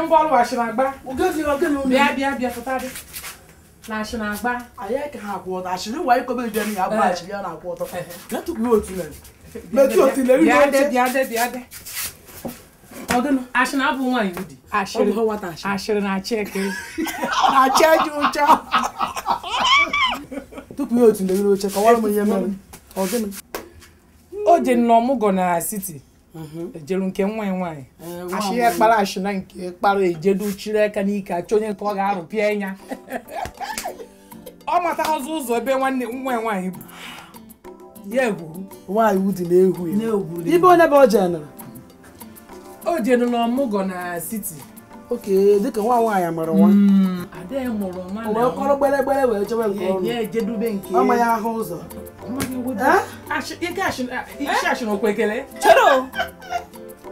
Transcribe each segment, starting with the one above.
Mbọ ọrụ ashị na-agba. Bịa bịa bịa pụta dị. Na ashị na-agba. Anyị ka ha akwụ ọtọ. Ashịrị nwa anyị kobe bịa ya bụ ashịrị ya na-akwụ ọtọ. Ya tupu otu na. Metụ otu na eri. Bịa dị bịa dị bịa dị. Ashị na-abụ nwaanyị ụdị. Ashịrị ashịrị na-achị eke. Na-achị eji ụcha. Tupu ya otu na eri oche kọwara m ihe mere. Ọ gịnị? O je nnọmụgọ na siti. Ejeru nke nwa nwaanyị. Ashị ya kpara ashị na nke kpara ejedu chiri aka n'ike achọ onye nke ọ ga-arụpịa ya. Ọ mata ọzọ ụzọ ebe nwanne nwa nwaanyị bụ. Ya egwu. Nwaanyị ụdị na-ehu ya. Ibe onye bụ o jenara? O jere n'ọmụgọ na siti. Oke, dịka nwa nwaanyị mụrụ nwa. Ada mụrụ nwa na. O wee kọrọ gbere wee chebe nke ọrụ. Ya ejedube nke. Ọ ma ya ahụ ụzọ. Ike ashị na okwe ekele. Chere o.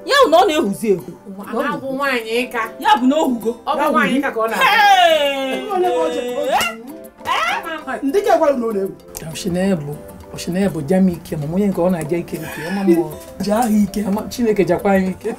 Ya bụ na ọ na-ehuzi ehu. Ọ bụ nwaanyị ịka. Ya bụ na ohugo. Ọ bụ nwaanyị ịka ka ọ na-ahụ. Ndị ka gwara na ọ na-ehu. Oshinebu jam ike ma onye nke ọ na-aja ike nke ọma mmụọ. Ji ahụ ike. Chineke jakwa anyị ike.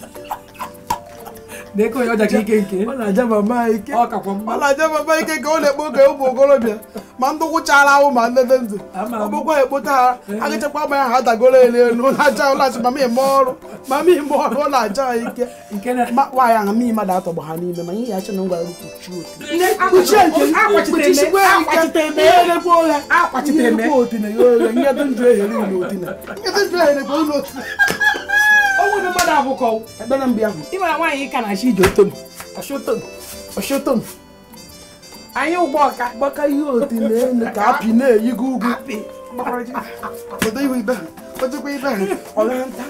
Deko onye ọja ka ike nke. Ọ na-aja mama ike. Ọ kakwa mma. Ọ na-aja mama ike ka ọ na-ekpo oge ụmụ okorobịa. Ma ndị gwụchara ahụ ma ndị ndụ. Ọ bụkwa ekpota ha. Agịchakwa ma ya ha dagoro elu elu. Na-aja ụlọ achị mama ime ọrụ. Mama ime ọrụ ọ na-aja ha ike. Nwaanyị ahụ mmiri mmadụ atọgbọ ha n'ime ma ihe ya achị na ngwara kpuchie otu. Kpuchie nke kpuchisikwa ike. Ihe oghe. Akwachite eme. Otine ya oghe. Ihe dị njọ ehere ụlọ otine. Ihe dị njọ ehere ụlọ otine. Ọnwụ ndị mmadụ abụkọ. Ekpere mbịa ahụ. Ị mara nwaanyị ka na-achị ije otom. Ọshụtom. Ọshụtom. Anyị ụgbọ ọka. Gbaka ihe otine elu ka apị na-eyigo ugwu. Apị. Kedu ihu ibe ha? O jikwa ibe ha. Ọ na nta.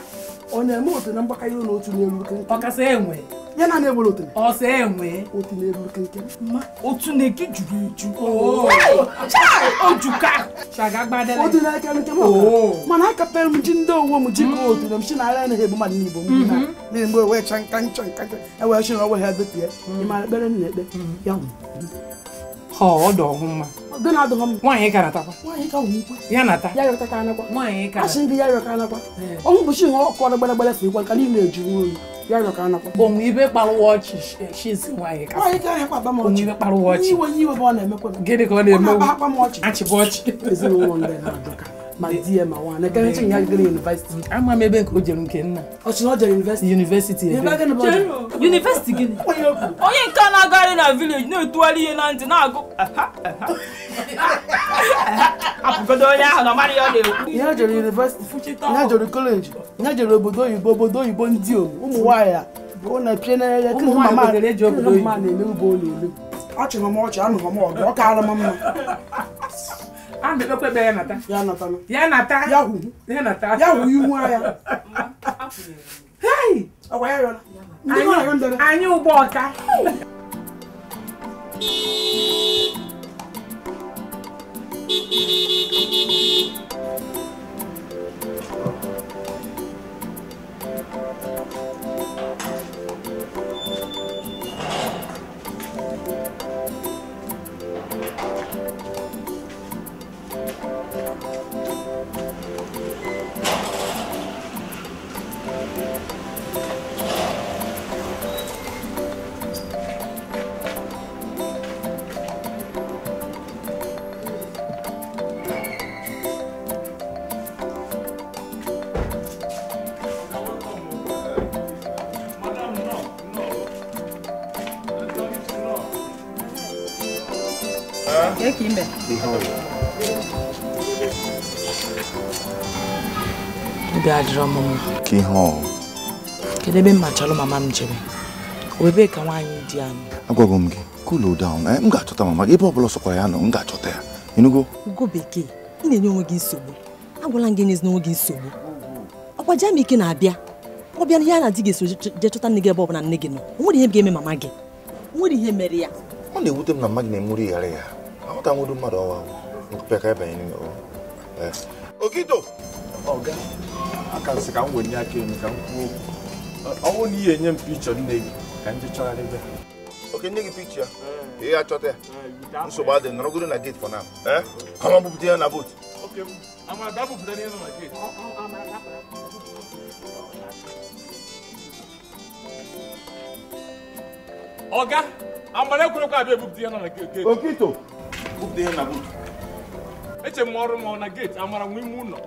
Ọ na-eme otine mgbaka ihe n'otu na-eru nkenke. Ọkasị enwe. Ya na na-ewere otine. Ọsọ enwe. Otu na-eru nkenke. Ma otu na-eke juru eju. Chai! Ojuka. Chaga gbadele. Otu na-eke nke m. Mana akapere m ji ndị owo m ji ka otu na m si na ara anaghị egbu mmadụ n'Igbo m. Na-egbu ewe cha nka ncha nka ncha. Ewe shi na ọwa ha dịpịa. Ị mara ekpere m na-ekpe. Ya nwụ. Ha ọ dị ọhụ mma. Dị na-adịghọ mma. Nwaanyị ka natakwa. Nwaanyị ka nwụ nkwe. Ya nata. Ya yọta anakwa. Nwaanyị ka. Asị ndị ya yọka anakwa. Ọnwụ bụ chi nwa ọkụ ọrụ gbere fụ ikwe nka niile ejuru oyi. Ya yọka anakwa. Onwe ibe kpara ọchị shizi nwaanyị ka. Nwaanyị ka ahịakwa akpa m ọchị. Onwe ibe kpara ọchị. Iwe iwe bụ ọ na-emekwa. Gịnị ka ọ na-eme? Ọ na-akpa akpa m ọchị. Achịbụ ọchị. Ezinụlọ ndị na-adọka. Ma di ya ma nwa na-ekerechi ya gara yunivesiti. Ama m ebe nke o jere nke nna. Ọ sị na ọ jere yunivesiti. Yunivesiti ebe. Yunivesiti gịnị? Onye nke a na-agagharị na vileji na-etugharị ihe na ntị na-agụ. Apụgodo onye ahụ na ọ mara ihe ọ na-ekwu. Ihe jere yunivesiti, ihe jere kọleji, ihe jere obodo oyibo, obodo oyibo ndị ụmụ nwaanyị a bụ na-epie na ya Ụmụ nwaanyị kwetere eji obodo oyibo. Na-eme ugbo ọ na-eme. Achịrị m ọchị, anụghị m ọgụ, ọ kaara m mma. A na-ekpekwa ekpere ya nata. Ya nata. Ya nata. Ya hụ. Ya nata. Ya hụ ihu anya. Hei! Ọkwa ya yọrọ. Ndị nọ na Anyị ụgbọ ọka. Obi adịrọ m mma. Ka ihe ọ? Kedu ebe m machalụ mama m jere? O ebe ka nwaanyị di ya nọ? Agwago m gị, cool down. M ga-achọta mama gị ebe ọ bụla sọkwara ya nọ, m ga-achọta ya. Ịnụgo? Ugo bekee, ị na-enye onwe gị nsogbu. Agwala m gị nyezi onwe gị nsogbu. Ọkwa Jamike na-abịa. Ọ bịa na ya na di ga-eso jee chọta nne gị ebe ọ bụla nne gị nọ. O nwere ihe ga-eme mama gị. O nwere ihe mere ya. Ọ na-ewute m na mama gị na-emuri ghara ya. Aghọta nwụrụ mmadụ ọwa. Nkụpịa ka ịbanye n'ime ọ. Okito! Ọga, aka nsị ka m wenye aka elu ka m kwuo okwu. Ọ bụrụ na ihe enye m pikchọ nne gị ka m jee chọgharị ebe. Oke nne gị pikchọ ya? Ị achọta ya? Nsogbu adịghị, nọrọgoro na gate for now. Kama bupụta ya na boot. Oke, amara bịa bupụta ihe nọ na gate. Oga, amara ekwere abịa ebupụta ihe nọ na gate. Okito, bupụta ihe na boot. Eche m ọrụ m na gate, amara nwe ime ụlọ.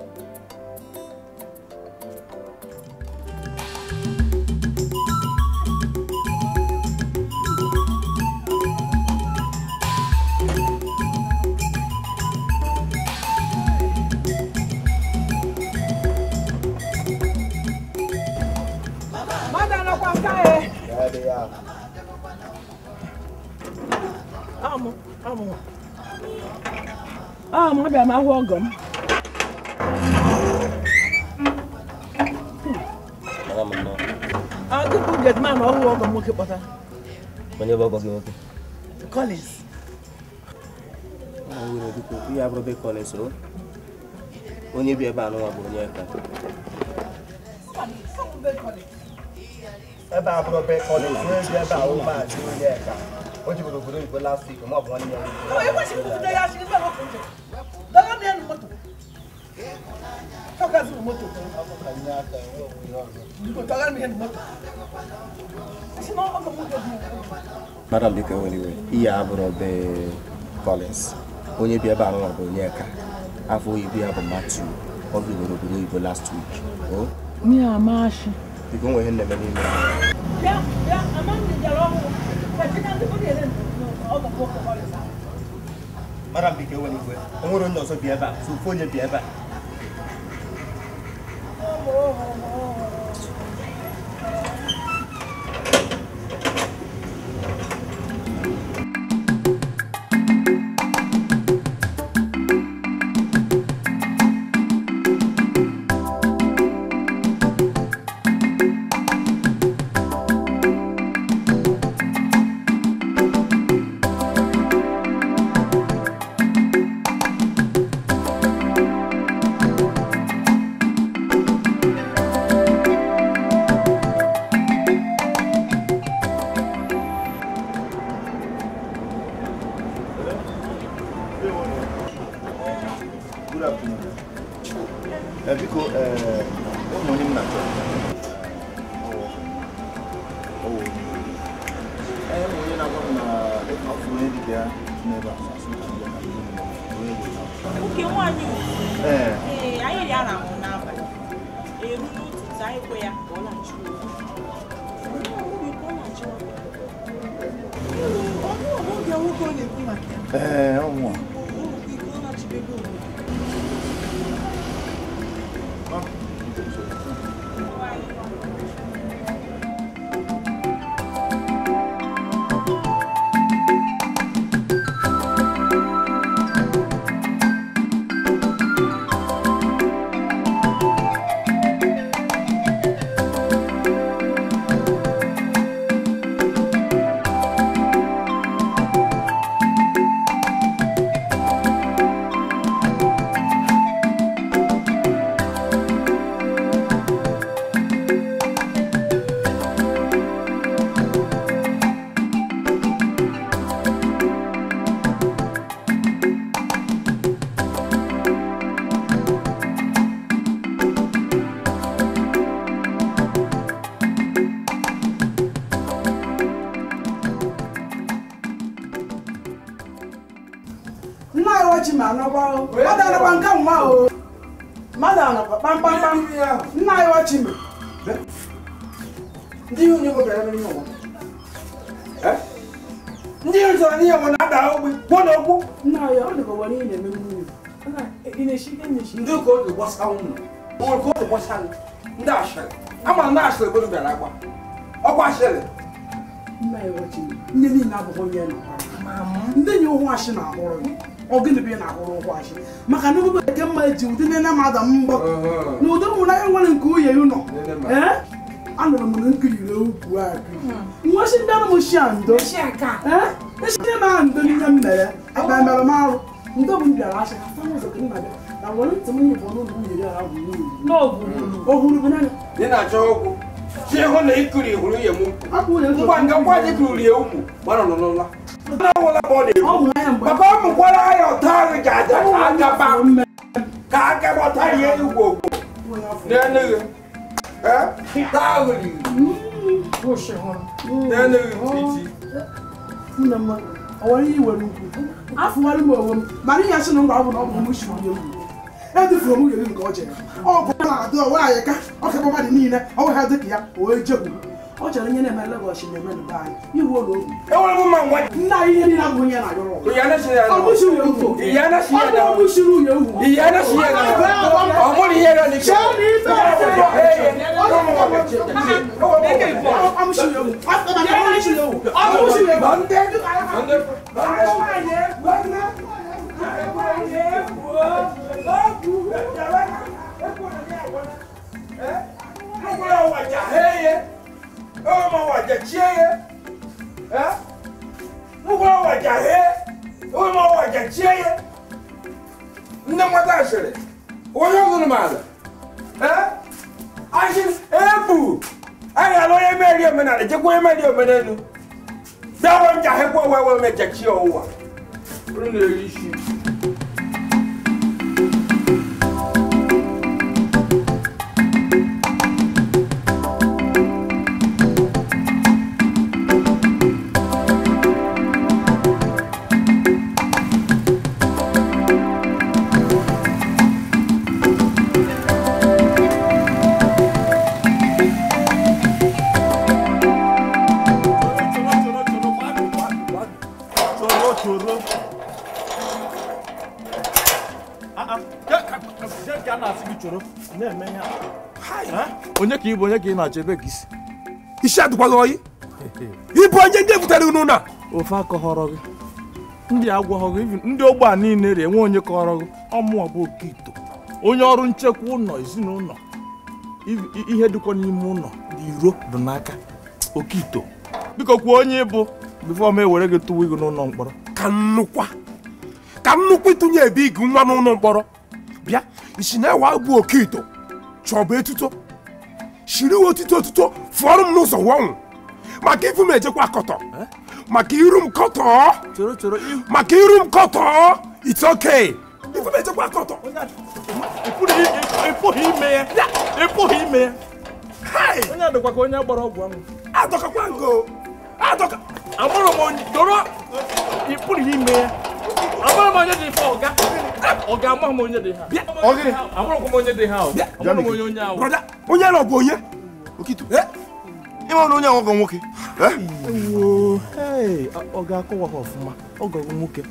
Abịa m ahụ ọgọ m. Tupu gateman ọhụụ ọgọ m nwoke kpọta. Onye bụ ọgọ gị nwoke? Collins. Ihe abụrụ be Collins o. Onye bi ebe a nụnwa bụ onye ka. Ebe a bụrụ be Collins, onye bi ebe a maazị onye ka. O jiburu obodo oyibo last week, ma ọ bụ nwanne ya nwoke. Madam biko ewela iwe, ihe abụrụ be Collins. Onye bi ebe a nụnwa bụ onye ka. Afọ oyibo ya bụ Matthew. Ọ bidoro obodo oyibo last week. Biko nwe ihe na-eme n'ime ya. Madam biko ewela iwe, o nwere onye ọzọ bi ebe a, so ofu onye bi ebe a. Ndị ka o ji gbasa ụnụ ka o ji gbasa ndị ashịrị ama na ashịrị obodo bịara agba ọkwa ashịrị ndị niile abụghị onye ndị nye ụhụ ashị na-ahụrụ gị ọ gịnị bụ ị na-ahụrụ ụhụ ashị maka na obodo nke mma eji ụdị nene mada mbọ na ụdị ụmụ na nwere nke uye ụlọ ee anụrụ m na nkiriri ukwu a nwesị ndị anụ m shi ndo esi m ndo n'ihe m mere akpa mere m arụ ndị bụ m bịara ashị ha ụzọ ka m na-abịa na were ntị m nyebụ n'ụlọ nwunye ya ahụ ohuru bụ naanị ị na-achọ okwu chi hụ na ikiri hụrụ ya m ngwa nga ngwa anyị kiri ya ụmụ gbara n'ụlọ papa ọ mụkwara ya ọta ahụ ji aja ka agaba ka agaba ọta ya igwe ogbo n'enughị taa ahụ riri n'enughị iti Nne m, ọ nwere ihe iwere ukwu. Afụwara m onwe m, mana ihe asị na ngwa bụ na ọ bụ m shiri nwunye ugwu. Edufuru m nwunye gị nke ọ jere. Ọ bụ na-adị onwe anyị ka ọ kebe mmadụ niile, ọ nwe ha dị ka ya, o wee jegbu. Ọ chere ihe na-eme Lagos na-eme n'be anyị. Iwu ụlọ ogwu. Enwere m mma ngwa. Nna anyị ihe niile abụghị onye na-ayọrọ ọgụ. Ọ bụ shiri ugwu. Ọ bụ shiri nwunye ugwu. Ọ mụrụ ihe na n'ike. Nne nwata asịrị onye ọzụrụ m ala asị ebu anyị ala onye meri omenala jekwa onye meri omenelu bịawa njahekwa wewe mechechi ụwa unu na-eri isi. Onye ka ịbụ onye ka ị na-achọ ebe ka isi isi adịkwaghị oyi ịbụ onye ndị butere unu na ofe akọghọrọ gị ndị agwọghọ gị ndị ogbe a niile rie enwe onye kọrọ gị ọmụọ bụ Okito onye ọrụ nchekwa ụlọ ezinụlọ ihe dịkwa n'ime ụlọ dị iro dị n'aka Okito biko kwuo onye ịbụ bifo m ewere gị tụwa gị n'ụlọ mkpọrọ ka nnukwu ịtụnye ebe igi nwa n'ụlọ mkpọrọ bịa isi na-ewe bụ Okito chọbụ etuto shiri otito otuto fụọrọ m n'ụzọ wọnwụ maka ifu m ejekwa akọtọ maka iru m kọtọ maka iru m kọtọ it's okay ifu m ejekwa akọtọ ịpụghị ime ya ịpụghị ime ya onye adọkwa ka onye gbara ọgwụ ahụ adọkakwa ngo adọka amụrụ m onye dọrọ ịpụghị ime ya amụrụ m onye dị ife ọga ọga amaghị m onye dị ha amụrụkwa m onye dị ha amụrụ m onye onye ahụ onye ahụ bụ onye Okito ịma na onye ahụ ọgọ nwoke ọ ga-akọwa ha ọfụma ọgọ nwoke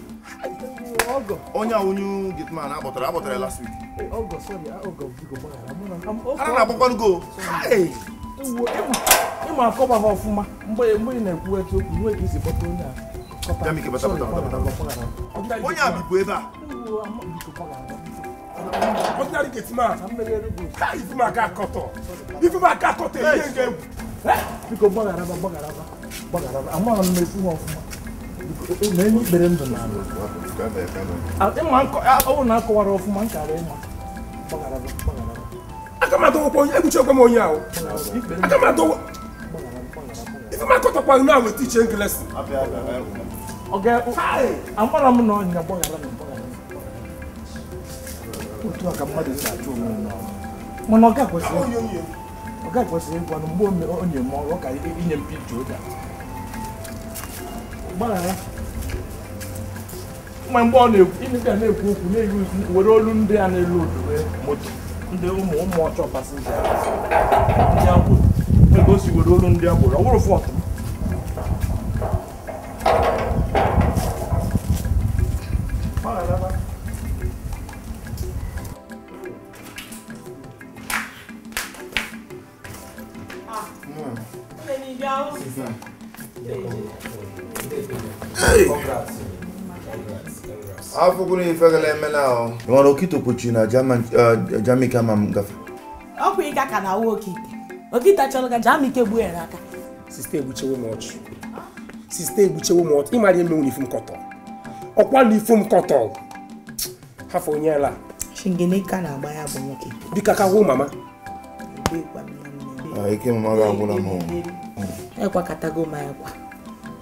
onye ahụ onye gateman akpọtara last week ara na-agbakwanụ go ịma akọwa ha ọfụma mgbe ị na-ekwu etu okwu nwee ka isi kpọta onye a onye a bikwa ebe a ordinary gateman ifu m aka akọtọ ifu m aka akọtọ ihe nga egwu biko gbagharaba amara m ekwu ha ọfụma na-enye ikpere ndụ na ala ịma ọ na akọwara ọfụma nkara ịma gbagharaba aka m adọwakwa onye egbuchekwa m onye ahụ aka m adọwa ifu m akọtọkwa na weta iche nkelesi amara m na ọnya gbaghara m otu a ka mmadụ si achụ onwe ya n'ọrụ mana ọ ga-ekwesịrị ịgwa na mgbe ọ na-eme ọrụ ọ ka inye m pikcha oge gbaghara ma mgbe ọ na-ekwu okwu na-eyi were olu ndị a na-elu odowe moto ndị ụmụ ọchọ pasinja ndị agboro ego o si were olu ndị agboro ọ wụrụ fọtụ m Afọ ife gala eme na ọ nwere Okito kpochiri na Jamaica ma m gafe ọkwa ịga ka na awa Okito Okito chọrọ ka Jamaica gbuo ya n'aka sista egbuchewo m ọchụ sista egbuchewo m ọchụ ịmara eme nwere ifu m kọtọ ọkwa na ifu m kọtọ hafụ onye ala shingene ka na-agba ya bụ nwoke biko aka hụ mama ike mama ga-agwụla m ekwakọtago m akwa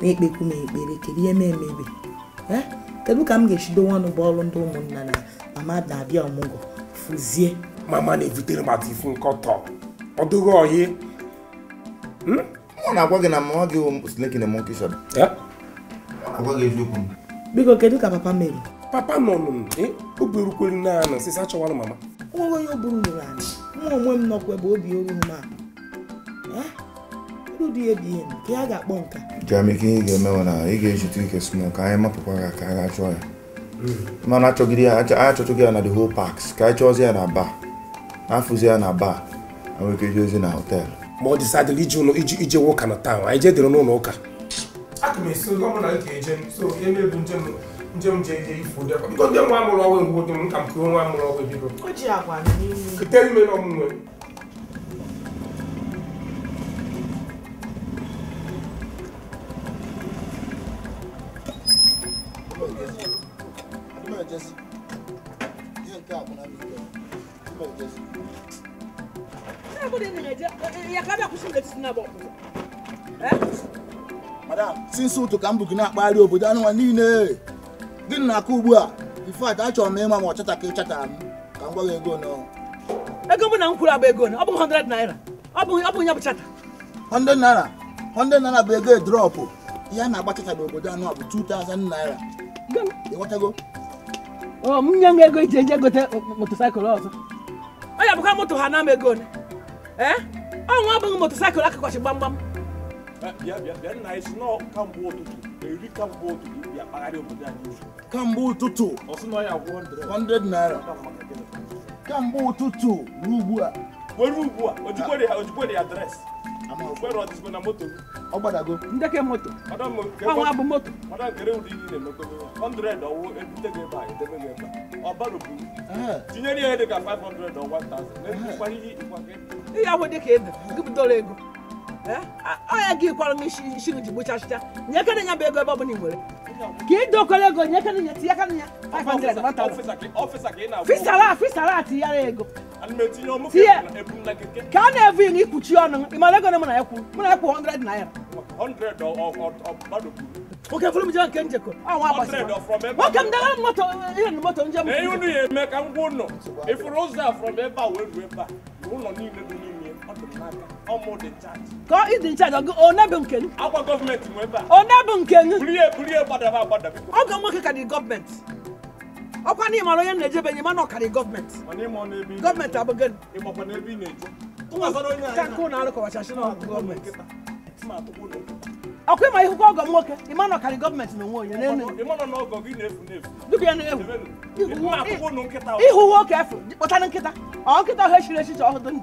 na-ekpekwu m ekpere kedu ihe m emebe kedu ka m ga-esi dowe ọnụ bụ ọrụ ndị ụmụnna na mama na-abịa ọmụgwọ fụzie mama na-evutere mmadụ ifu nkọtọ ọ dịghị oyi ọ na-agwa gị na mama gị snake na monkey shadow. Agwa gị eziokwu. Biko kedu ka papa mere? Papa nọ nụ obi rukwere naanị sị achọwara mama. Onwe onye oburu nụrụ anyị. Mụ onwe m nọkwa ebe obi oru m a. Ụdị ebi ihe ka ya ga-akpọ nka. Jamike ihe ga-eme na ị ga-ejite ike small ka anyị mapụkwa ya ka a ga-achọ ya. Mana achọgide ya achọchọghị ya na the whole parks ka anyị chọọzi ya na bar. Afụzi ya na bar. Anyị nwere ike ozi na hotel. Ma ọ dịsadịrị ije ụlọ ije ụka na taụn anyị jedere n'ụlọ ụka. Aka m esi ụlọ mụ na nke eje so eme bụ njem je ije ifu ụdị akwa. Biko ndị nwa mụrụ ọnwa ngwo dị m ka m kuo nwa mụrụ ọnwa biko. O ji agwa n'ihu. Kute ime na ọmụnwe. Madam, since ụtụ ka m bụ gị na-akpagharị obodo anụnwa niile gịnị na-akụ ugbu a in fact achọrọ m ịma ma ọ chata ka ị chatara m ka m gwa gị ego nọ. Ego mụ na m kwuru abụ ego ọ bụ 100 naira ọ bụ ya bụ chata 100 naira 100 naira bụ ego drọpụ ihe a na-agba chata n'obodo anụ a bụ 2000 naira. Ịghọtago? Ọ m nye m ego iji eje gote motosaịkụl ọzọ. Ọ ya bụkwa moto ha na m ego ole? Ee? Ọ nwa abụghị motosaịkụl akakwachi gbamgbam. Bịa nna isi nọ kamgbe ụtụtụ eri kamgbe ụtụtụ bịa kpagharị obodo anyị. Kamgbe ụtụtụ ọ sị na ọ ya gwụ 100 naira. Kamgbe ụtụtụ ruo ugbu a. Were ugbu a ojikwere adreesị. Kwere ọdịsịkwa na moto gị. Ọ gbadago. Ndeke moto. Ọ nwa bụ moto. Madam kere ụdị ihe na-emekọ 100 ọwụ ebute gị ebe a edebe gị ebe a. Ọ bara bụ tinyere ya dị ka 500 or 1000. Na-ekwukwa ihe ịkwa gị. Ihe ahụ dị ka ede gị bidoro ego. Ọ ya gị kwara m isi ji gbuchachịcha nyekere ya bụ ego ebe ọ bụla ị nwere ka ị dokwara ego nyekere ya tinyekere ya 500 1000 fisara tinyere ego ka a na-evu ịṅụ ikpuchi ọnụ ị mara ego na mụ na ya kwuru 100 naira oke fụrụ m jee nke njekọ nwoke m degara m moto ihe na moto njem na ihe unu ya eme ka m gwa ụnụ ịfụrụ ụzọ a from ebe a wee ruo ebe a na ụlọ niile dị n'ime ọ dị m n'aka ọ mụ dị nchaji ka ị dị nchaji ọ bụ nke akwa gọọmenti nwe ebe a ọ bụ nke burie gbadaba agbadaba ọgọ nwoke ka dị gọọmenti ọkwa na ịmara onye na-ejebe enyi mana ọ karị gọọmenti gọọmenti abụ gịnị gọọmenti ọkwa ịma ihụkwa ọgọ m nwoke ịma na ọkarị gọọmenti na onwe onye n'elu dịka na-ewu ihu nwoke efu kpọtara nkịta ọ nkịta ọhụ echiri echiche ọhụ dị ndụ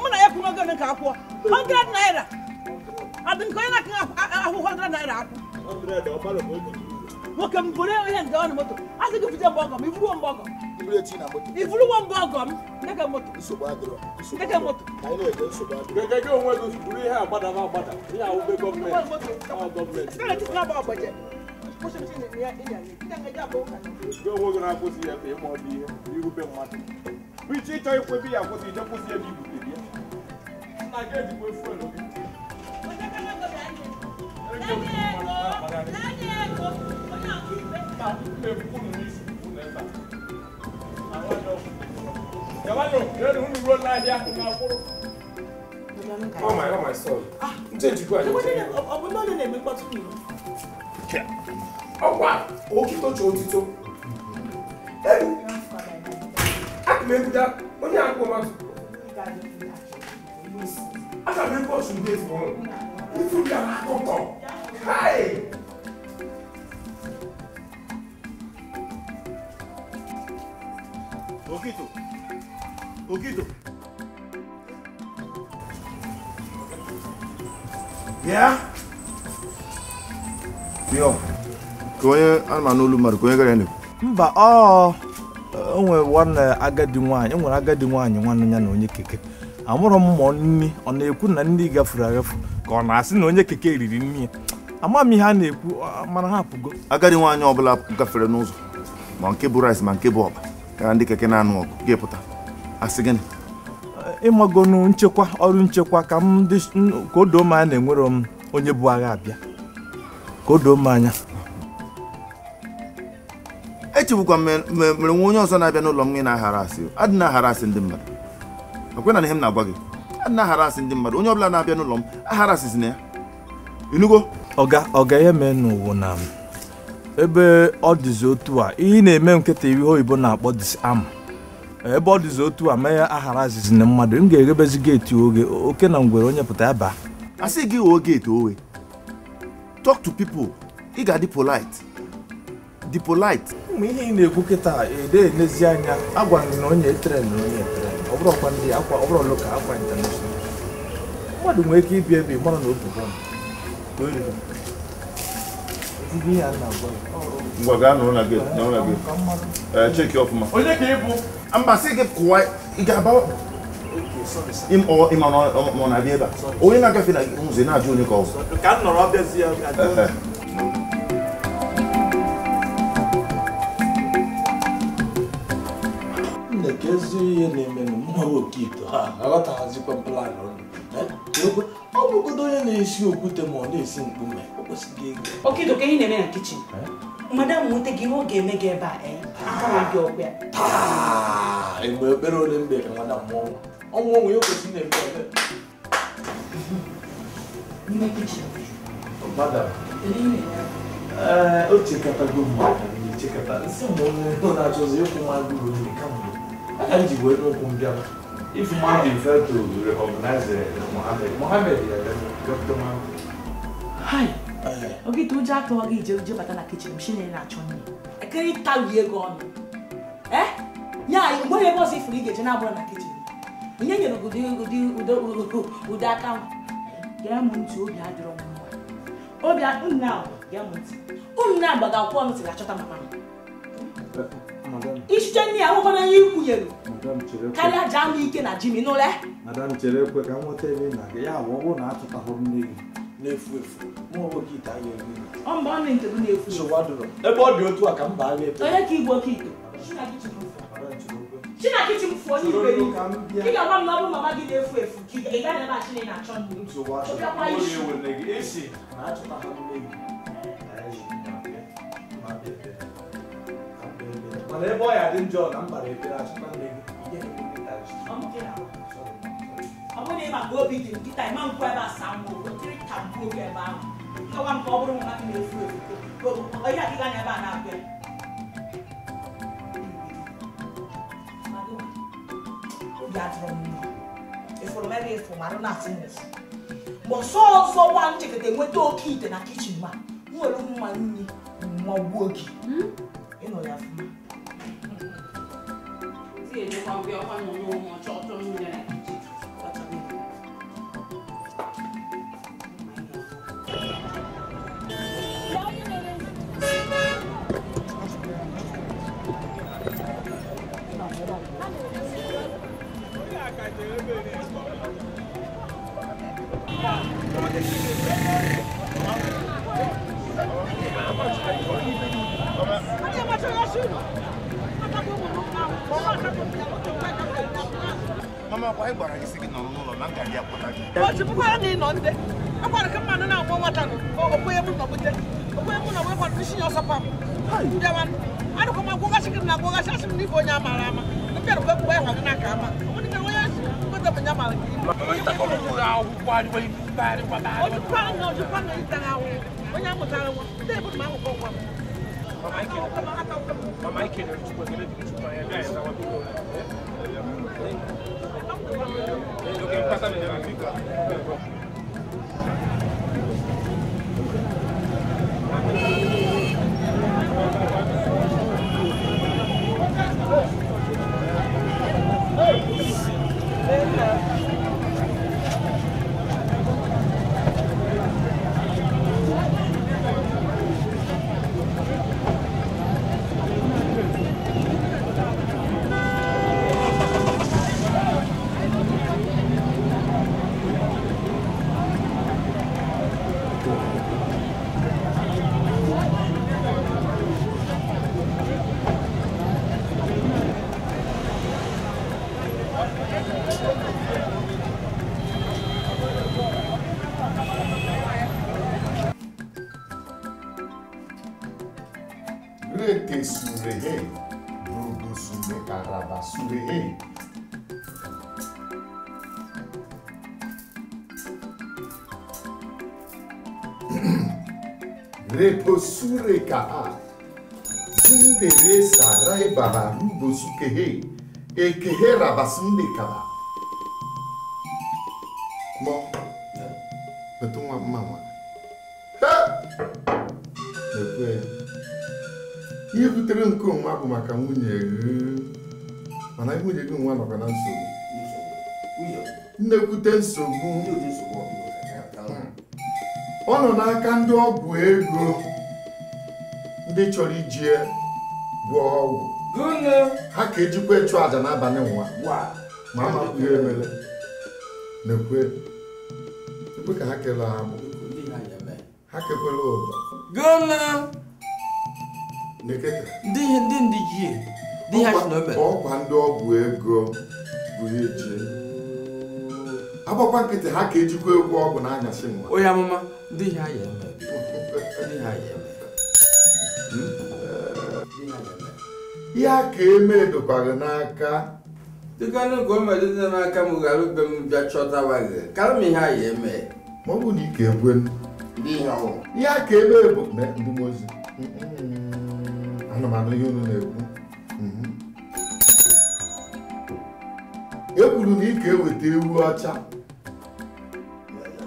mụ na ya kwuru ogo ka akwụọ 100 naira adị nke onye na-aka ahụ 100 naira akwụ nwoke m buru ihe nke ọnụ moto a sị gị bute mgbe ọgọ m iburuo mgbe ọgọ m iburuwo mgbe ọgọ m ndeke moto ndeke moto gị onwe gị buru ihe agbadaba agbada ihe awụbe gọọmenti gị onwe gị na-akwụsị ya ebe ịma ọ dị ihe irube mmadụ bụ iche ịchọ ikwebe ya akwụsị ije kwụsị ebe i butere ya nna gị ejikwa fuelu gị. Oh my son. Ọkwa okito otito. Aka m ebuda onye akpọ mmadụ. Aka m ebu ọsụ ndị efu ọnụ. Ifu bịa akọtọ. Hai! Okito. Okito. Bịa. Yo. Ka onye anụmanụ olu mmadụ ka onye gara na-ekwu. Mba, ọ nwere nwanne agadi nwaanyị, nwere agadi nwaanyị nwanne ya na onye keke. Amụrụ m mmụọ nni, ọ na-ekwu na nni gafuru agafu ka ọ na-asị na onye keke riri nni ya. Ama m ihe a na-ekwu mana ha apụgo. Agadi nwaanyị ọbụla gafere n'ụzọ ma nke bụ rice ma nke bụ ọba ka ndị keke na-anụ ọgụ ga-epụta. Asị gịnị? Ịmagonu nchekwa ọrụ nchekwa ka m dị ka o doo m anya na enwere m onye bụ agha abịa. Ka o doo m anya. Echebukwa mere nwe onye ọzọ na-abịa n'ụlọ m gị na-aghara asị. Adị na-aghara asị ndị mmadụ. Ekwe na ihe m na-agwa gị. A na-aharasị ndị mmadụ. Onye ọbụla na-abịa n'ụlọ m, aharasịzina ya. Inugo? Ọga ihe mee n'ụwa na ebe ọ dịzi otu a, ihe na-eme nkịta ihe oyibo na-akpọ disarm. Ebe ọ dịzi otu a mee ya agharazizi na mmadụ, m ga-eghebezi geeti oge oke na ngwere onye pụta ya baa. Asị gị ghọọ geeti owe. Talk to people. Ị ga-adị polite. Dị polite. Ụmụ ihe ị na-ekwu kịta ede enezi anya agwara m na onye tren na onye tren ọ bụrụkwa ndị akwa ọ bụrụ local akwa international. Mmadụ nwere ike ịbịa ebe mara na obu bọm. Ngwa gaa nọrọ na gate, nọrọ na gate. Check ọfụma. Onye ka ị bụ? Mba sị gị kụwa ị ga-aba ịma ọ na-abịa ebe a. Onye na-agafe na ụzọ na-ajụ onye ka ọ bụ. Ka m nọrọ ọbịazi ya. Nne ka ezi ihe na-eme na mma Okito ha aghọtaghazikwa plan ọnụ. Ọ bụgodo onye na-esi okwute ma ọ na-esi mkpume o kwesịghị ego. Okito ka ihe na-eme na kichin. Madam nweta gị ihe ọ ga-eme gị ebe a aka gị ọkwa ya. Taa mgbe ekpere ole mgbe ka madam mụọ nwa. Ọnwụ onwe ya kwesịrị na-eme eme. N'ime kichin. Madam. O chekatago mmadụ na-echekata nsị ma onye na-achọzi ịkwụ m agụrụ nri kamgbe. Aka m ji wee n'ụkwụ m bịa. If Monday failed to recognize Mohammed, Mohammed, Dr. Mohammed. Hi. Okay, to Jack to J. Batana kitchen, machine and a I can't tell you gone. Eh? Yeah, you won't ever see free get an hour in the kitchen. You know, go do that count. Gammon to be a drum. Oh, now, gammon. Unna, but I'll promise you, I shut up my man. Each day, I want you. Karịa jaa m ike na Jimmy n'ụlọ. Madam chere ekwe ka m nweta ebe na gị ya bụ ọ bụrụ na achọtahụ nne gị na-efu efu mụ onwe gị ite ahịa ego. Ọ mgbe ọ na-nke gị na-efu efu. Ebe ọ dị otu a ka m baa ebe. Onye ka igbo Okito? Chi na kichin fụọ onye iberi. Ị ga-agwa m na ọ bụ mama gị na-efu efu ka ị gaa ebe a chi na-achọ nne. Chọpịakwa isi. Na achọtahụ nne gị. Mana ebe ọ ya dị njọ na m bara ekpere achọta nne gị. Ọ bụrụ na ị maka obi dị nkịta ịma nkwu ebe a saa m okwu tiri ka m kwuo oge ebe ahụ nkọwa m ka ọ bụrụ mama gị na-efu efu onye adịghị anya ebe a na-abịa. Obi adịrọ m mma ịfụrụ m ebe ịfụ marụ na-atụ m ụfụ mgbe ọsọ ọzọ nwa nchekata enweta oke ite na kichin ma m nwere mma nri nwa gbuo gị ịnọ ya fụma. Mama, why are you sitting on the Reposure kaha. Zundere sarai baba rubosukehe. Ekehe rabasunde kaba. Mo. Metụ nwa mma nwa. Ekwe. Ihe butere nke onwe bụ maka nwunye gị. Mana nwunye gị nwa nọkwa na nsogbu. Nnekwute nsogbu. Ọ nọ n'aka ndị ọgwụ ego ndị chọrọ iji gwọọ ọgwụ. Ha ka ejikwa ịchụ àjà n'abalị nwa. Ma amakwu ihe emele. Nekwe. Ekwe ka ha kelee agbụ. Ha kekwere ụdọ. Ọkwa ndị ọgwụ ego bụ eji. Agbakwa nkịtị ha ka ejikwa egwu ọgwụ n'anyasị nwa. Onye amụma ndị ihe anyị eme. Ihe a ka eme dokwara n'aka. Dịkanụ ka o melite n'aka m ghara ube m bịa chọtawa gị. Kara m ihe anyị eme. Ma ọ bụ na ike ekwe. Ihe a ka eme bụ ndị mozi. Ana m anụ ihe unu na-ekwu. E kwuru na ị ga-eweta ewu ọcha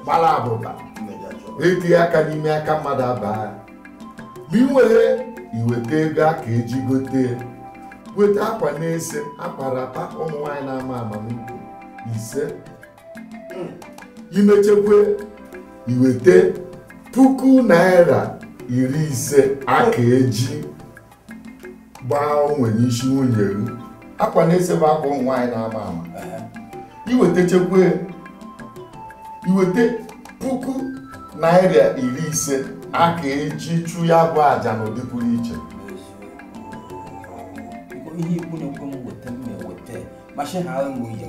gbara abụba etinye aka n'ime aka mmadụ abaa. Ma ị nwere iweta ego a ka eji gote weta akwa na-ese akwa rapa ụmụ nwaanyị na-ama ama n'ukwu ise. Imechekwe iweta ₦50,000 a ka eji gbaa onwe n'isi nwunye gị. Akwa na-ese bụ akwa ụmụ nwaanyị na-ama ama. Iweta ₦50,000 a ka eji chụ ya bụ àjà n'ụdị pụrụ iche. Ihe ikwu na-ekwe m weta m eweta ma shi ha m uye m.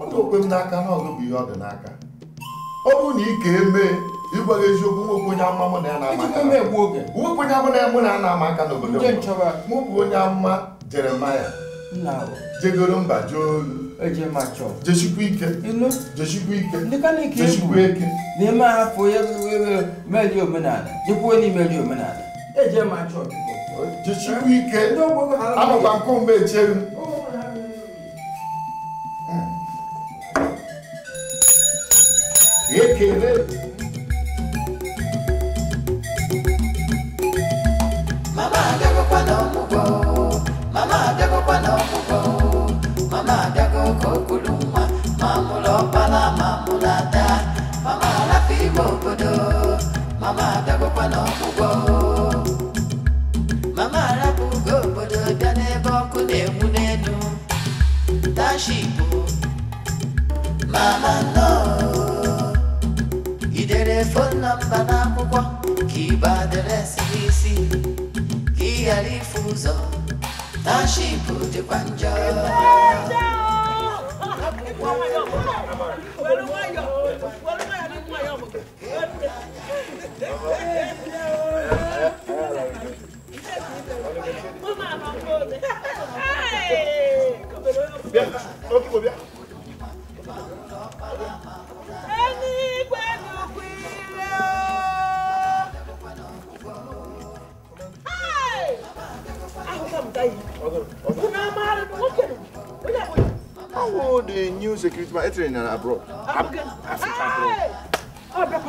Ọ dị okwe m n'aka na ọgụ bụ ihe ọ dị n'aka. Ọ bụrụ na ị ka eme ịgwa gị eziokwu nwoke onye amụma mụ na ya na-ama aka. Nwoke onye amụma mụ na ya na-ama aka n'obodo m. Mụ bụ onye amụma Jeremaya. Jegoro mba jee olu. Jeshikwa ike. Jeshikwa ike. Jeshikwa ike. N'ime afọ ya meri omenala. Jekwuo n'imeri omenala. Eje ma chọọ biko. Jeshikwa ike. Anọkwa nke mgbe echeghị. Ekele. Mama abịagokwa n'ọmụgwọ. Mama abịagokwa n'ọmụgwọ. Mama abịago ka o kuru nwa. Ma mụrụ ọkpara ma mụrụ ada. Mama arapụ ime obodo. Mama abịagokwa n'ọmụgwọ. Mama arapụgo obodo bịa n'ebe ọkụ na-enwu n'elu. Tashipụ. Mama nnọọ. I dere fon nọmba n'akwụkwọ ka ịgba adreesị n'isi ka ị ghara ifu ụzọ. Tashipụ dịkwa njọ. How the new security man entering abroad? Africa abroad.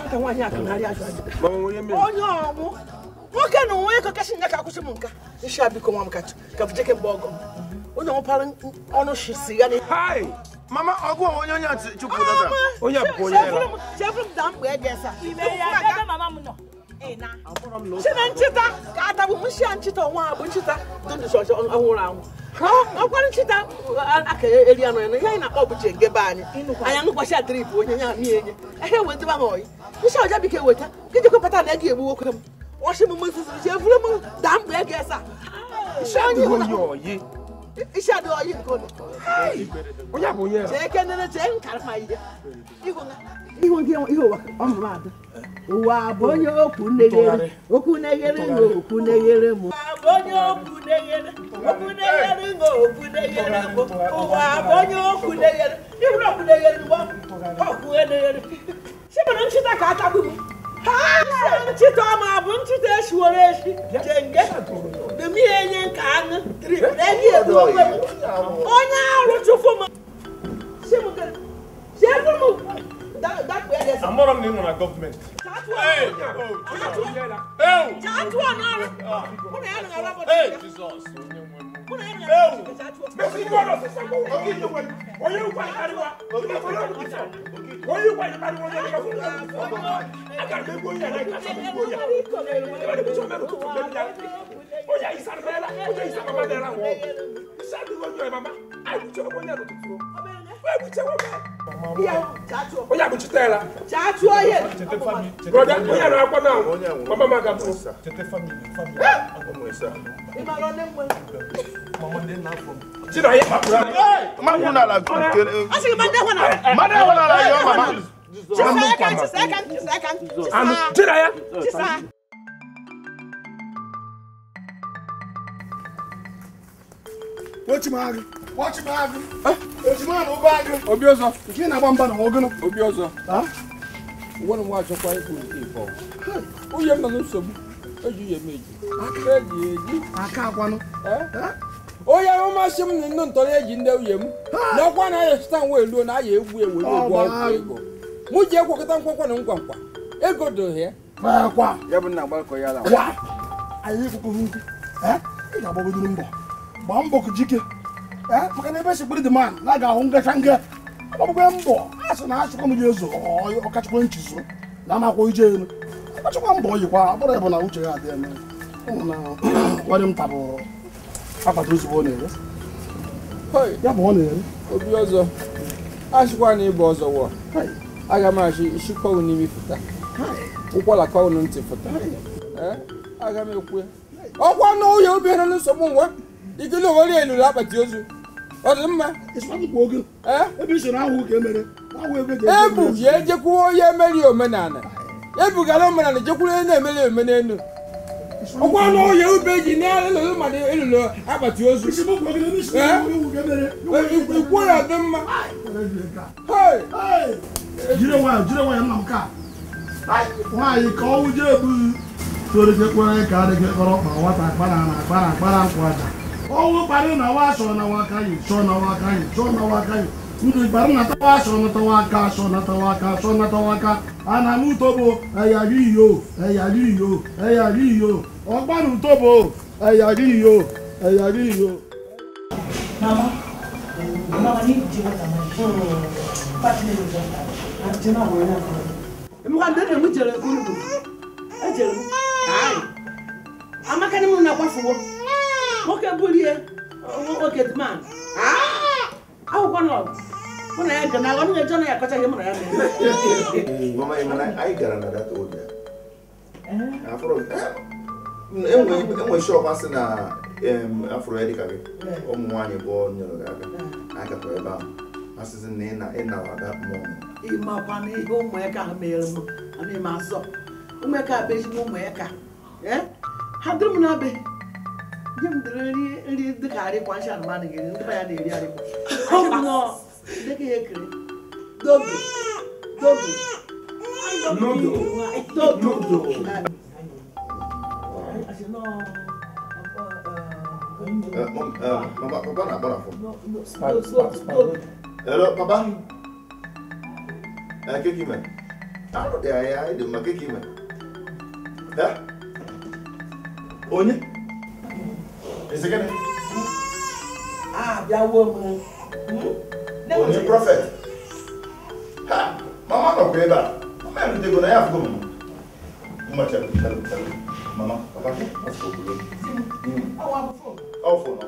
Nwoke na onwe ka kashi nya ka akwụsị m nka. Ishi abiko nwa m ka ka fujeke mgbe ọgọ m. Onye ọpara ọnụ shi si ya ni. Hi! Mama, ọgụ onye onye chukwu dada. Onye abụkwa onye era. Chefuru m da mkpa ege esa. Ime ya ebe mama m nọ. Si na nchịta ka atagbu m nshi ya nchịta ọnwa abụ nchịta dị ndụ chọọchị ọhụrụ anwụ. Ọkwara nchịta aka eri anụ ya na ihe anyị na-akpọ bụ chenge be anyị. Anyị aṅụkwasị drip onye ya amị enye. Ehe wetaba ha oyi. Nshi ọja biko eweta. Gị jekwa pata na ego egbu nwoke m. Ọchị m mụzụzụ chefuru m daa mkpa ege esa. Isi adịghị oyi nke ụlọ. Onye bụ onye era. Chee kenere chee nkara ma ihe. Ihu gị ihe ụwa ọ mụrụ ada. Ụwa bụ onye okwu neghere, okwu neghere na okwu neghere mụ. Ụwa bụ onye okwu neghere, okwu neghere na okwu neghere mụ. Ụwa bụ onye okwu neghere, ihu okwu neghere mụ. Okwu neghere. Sị mana nchịta ka atagbu m. Ha! Nchịta ọma bụ Jenge. Demi enye nka aṅụ drip. Egi egbu onwe m. Onye arụ chụfụ m. Amara m na ị nọ na gọọmenti. Watch my Obi ọzọ. Nke na-agba mba na ọgụnụ. Obi ọzọ. Nwa m achọkwa ikwu nke ịbọ. Onye m nọ n'nsogbu. Eji ya eme eji. Eji eji. Aka akwanụ. Onye amụma sị m na ndị ntọrọ eji ndị nwunye m. N'ọkwa na aya chịta nwa eluo na aya egwu ewu egwu ọgwụ ego. Mụ ji ekwekọta nkwakwa na nkwankwa. Ego do ya. Kwa. Ya bụ na agbakọ ya la. Wa. Anyị ekwukọghị nkwu. Ị ga-agbagodoro mbọ. Gbaa mbọ ka jike. Maka na ebe si kpiri dị man na ga-ahụ ngacha nga agbagbe mbọ a sị na achụkwa m ji ezo ọkachukwu nchizo na amakwa ije elu agbachakwa mbọ yikwa abụrụ ya bụ na uche ya adị eme ụmụ na nwanne m tabụ akpata ozugbo ọ na-ere ya bụ ọ na-ere. Obi ọzọ achịkwa na ịbụ ọzọ wọ aga m achị ishikọwụ n'imi fụta ụkwara kọwụ ntị fụta aga m ekwu ọkwa na ụyọ obi ha nsogbu nwa ikele owere eluru akpati ozu. Ọ dị mma. Ebu ji ejekwuo onye emeri omenala. Ebugara omenala jekwuru onye na-emeri omenelu. Ọkwa na onye ube ji na-elulu mmadụ elulu akpati ozu. Ikwu ya dị mma. Jiri nwayọ nna m ka. Nwaanyị ka ọnwụ jee ebu toro jekwere ka adịghị kpọrọ ma nwata akpara na akpara akpara nkwụ aja. Ọnwụ kparị na wa asọ na wa aka yi sọ na wa aka yi sọ na wa aka yi ndụ kparị na tawa asọ na tawa aka asọ na tawa aka asọ na tawa aka ana m utobo eyari iyo eyari iyo eyari iyo ọgbanu utobo eyari iyo eyari iyo. Mama, mama ni jiwa tama. Pati ni jiwa tama. Jina wo na ko. Emu ka ndede mu jere kunu. Ejere mu. Ai. Amaka ni mu na kwafuwo. Nwoke bulie nwoke man. Akwụkwọ nọ. Mụ na ya ga na ọnụ na-eje na ya akọcha ihe mụ na ya mere. Mama, anyị gara na that old ya. Enwe shop asị na afro ya dịka gị. Ụmụ nwaanyị bụ nyere gị aka. Anyị gakwa ebe ahụ. Asịsị na ị nara that mmụọ. Ịmakwa na ihe ụmụaka ahụ mere m ana m asọ. Ụmụaka bụ ezigbo ụmụaka. Ha dịrị m na be. Nye m dịrị nri dịka arịkwa nshi anụmanụ ga-eri ndị ya na-eri arịkwa. Ọ bụ nọ dịka ihe kere. Dogo. Dogo. Dogo. Dogo. Mama, papa na-akpọ na phone. Hello, papa. Keki me. Arụ dị anyị anyị dị mma keki me. Onye? Is it gonna? Ah, bịa wuo m. Onye prophet. Ha, mama nọkwa ebe a. Mama erutego na ya afụgo mama. Mma chere, chere, chere. Mama, papa, let's go. Ọ phone.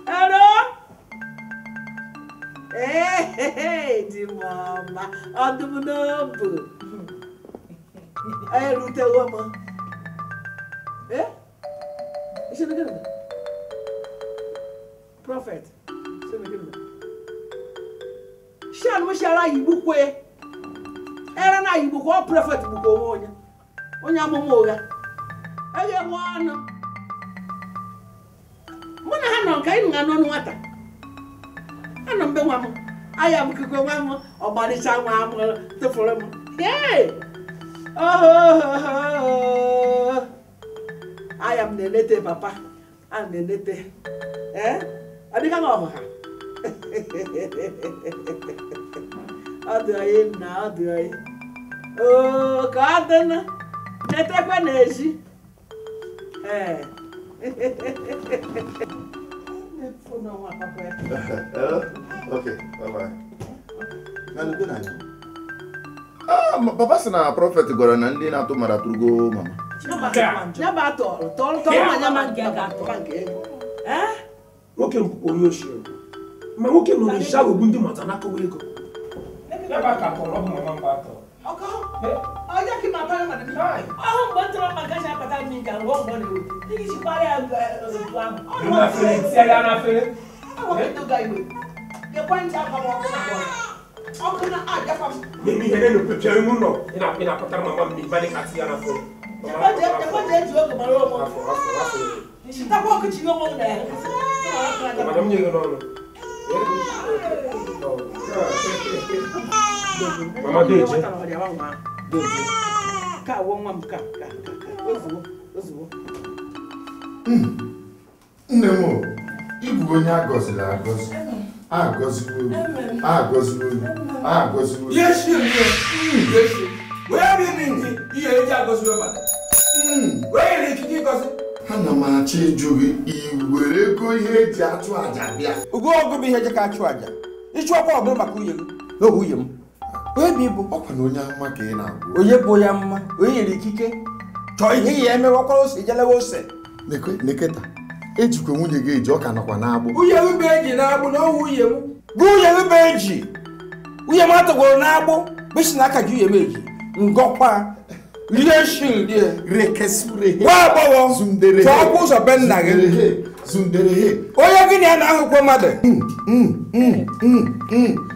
Hello? Hey, di mama. Ọdụm n'obu. Erutewo m. Eh? Is it good? Prophet. Shan mo shara yibu kwe. Era na yibu ko prophet bu ko onye. Onye amụma ụgha. Ege nwa ọnụ. Mụ na ha nọ nka ịnụ anụ nwata. Anọ mbe nwa m. Aya m kikwe nwa m ọgbaricha nwa m tụfụrụ m. Hey! Oh, I am the late papa. I'm the late. Eh? I think I'm over. How do I now? Do I? Oh, garden. Let Eh. Hello? Okay, bye bye. Ah, papa sị na prophet gwara na ndị na-atụ mara atụrụgo mama. Nwoke onye oshi. Ma nwoke nọ n'isi aghọgbu ndị mmadụ anakọwa ego. Ebe ka kọrọ ọgwụ mama mba atọ. Ọjọ́ kí màá tọ́lá màdàmí. Ọ̀hún mọ̀ tọ́lá màá gáṣà pàtà ní ìjà wọ́n mọ̀ ní o. Níbi ìṣùpá rẹ̀ ọ̀dùn àmọ̀. Tí a yá náà fẹ́rẹ́. Àwọn kí tó ga ìwé. Yẹ kọ́ ní àpamọ́ ọkùnrin náà àjẹpọ̀. Mímí yẹn lẹ́nu pẹ̀pẹ̀ ẹ̀mú nọ. Ìnà pàtà màmá mi bá ní ká ti yá náà fẹ́rẹ́. Mama deje. Ka wo nwa m ka ka ka ozuwo ozuwo. Nne m ịbụ onye agọziri agọzi. Agọziwo. Agọziwo. Agọziwo. Yes, yes. Where be me ihe eji agọziwo maka. Where ni ikike ịgọzi? Ana m achọ ịjụ gị i were ego ihe eji achụ aja bịa. Ugo ọgụ bụ ihe eji ka achụ aja. Ịchụ ọkwa ọ bụrụ maka nwunye gị n'oge nwunye m. Onye bụ ibu? Ọkwa na onye amụma ka ị na-agwa. Onye bụ onye amụma? Onye nyere ikike? Chọọ ihe ya emewe ọkwara ose ijelewe ose. Neketa, ejikwa nwunye gị eji ọka nọkwa n'agbụ. Nwunye gị bụ eji n'agbụ na ọwụ nwunye m. Gụ nwunye gị bụ eji. Nwunye m atụgworo n'agbụ bụsi na aka ji nwunye m eji. Ngọkwa. Rie shi rie. Rekesure. Nwa agbọghọ. Chọọ ọkwa ụzọ be nna gị. Onye gị na ya na-ahụkwa mmadụ.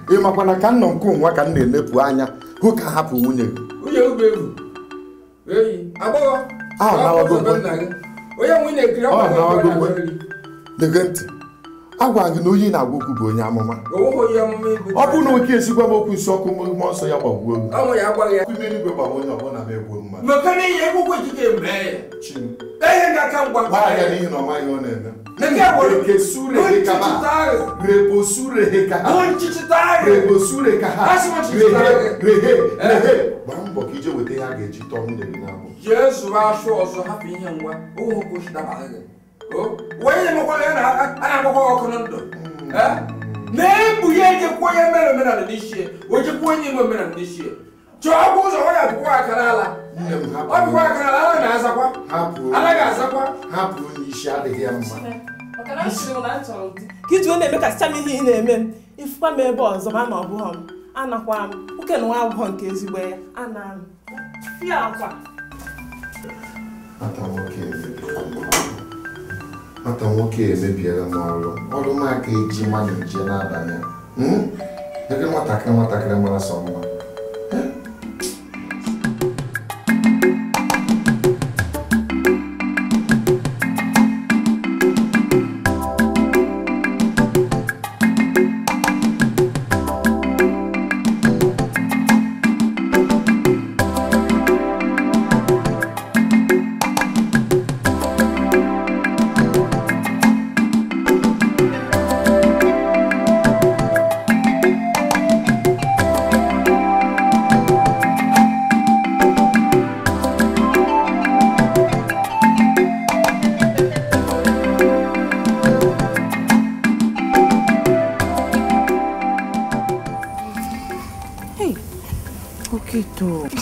Ị makwa na ka nọ nke nwa ka m na-elepụ anya hụ ka hapụ nwunye gị. Nwunye gị bụ ewu. Eyi, agbọghọ. Onye nwunye ekiri ọkwa Lege ntị. Agwa gị na onye na-agwa okwu bụ onye amụma. Ọ bụrụ na oke esikwa m okwu nsọ ọkụ mmụọ nsọ ya gbagbuo m. Ime eluigwe gbagbuo onye ọbụla ma egbuo mmadụ. Gbaa ya n'ihi na ọ maghị ọ na-eme. Gbaa mbọ ka ije weta ihe a ga-eji tọọ nwunye gị n'agbụ. Jee zụrụ asụ ọzọ hapụ ihe ngwa ụmụ nwoke dabara gị. Onye na-emekwara ya a na-agbakwa ọkụ na ndụ. Na-ebu ya ejekwa onye mere omenala n'isi o jekwa onye ime omenala n'isi. Chọọ ọkwa ụzọ ọ ga-abụkwa aka n'ala. Ọ bụkwa aka n'ala ala na-azakwa. Anaghị azakwa. Hapụ onye isi adịghị ya mma. Ka iji wee na-emekasịcha m ihe ị na-eme m ifukwa m ebe ọzọ ma na ọ bụghọ m anakwa m oke na nwa agbọghọ nke ezigbo ya ana m fie akwa. Nwata nwoke emebiela m ọrụ m aka eji mmadụ nje n'abalị ebe nwatakịrị mara sọ mma.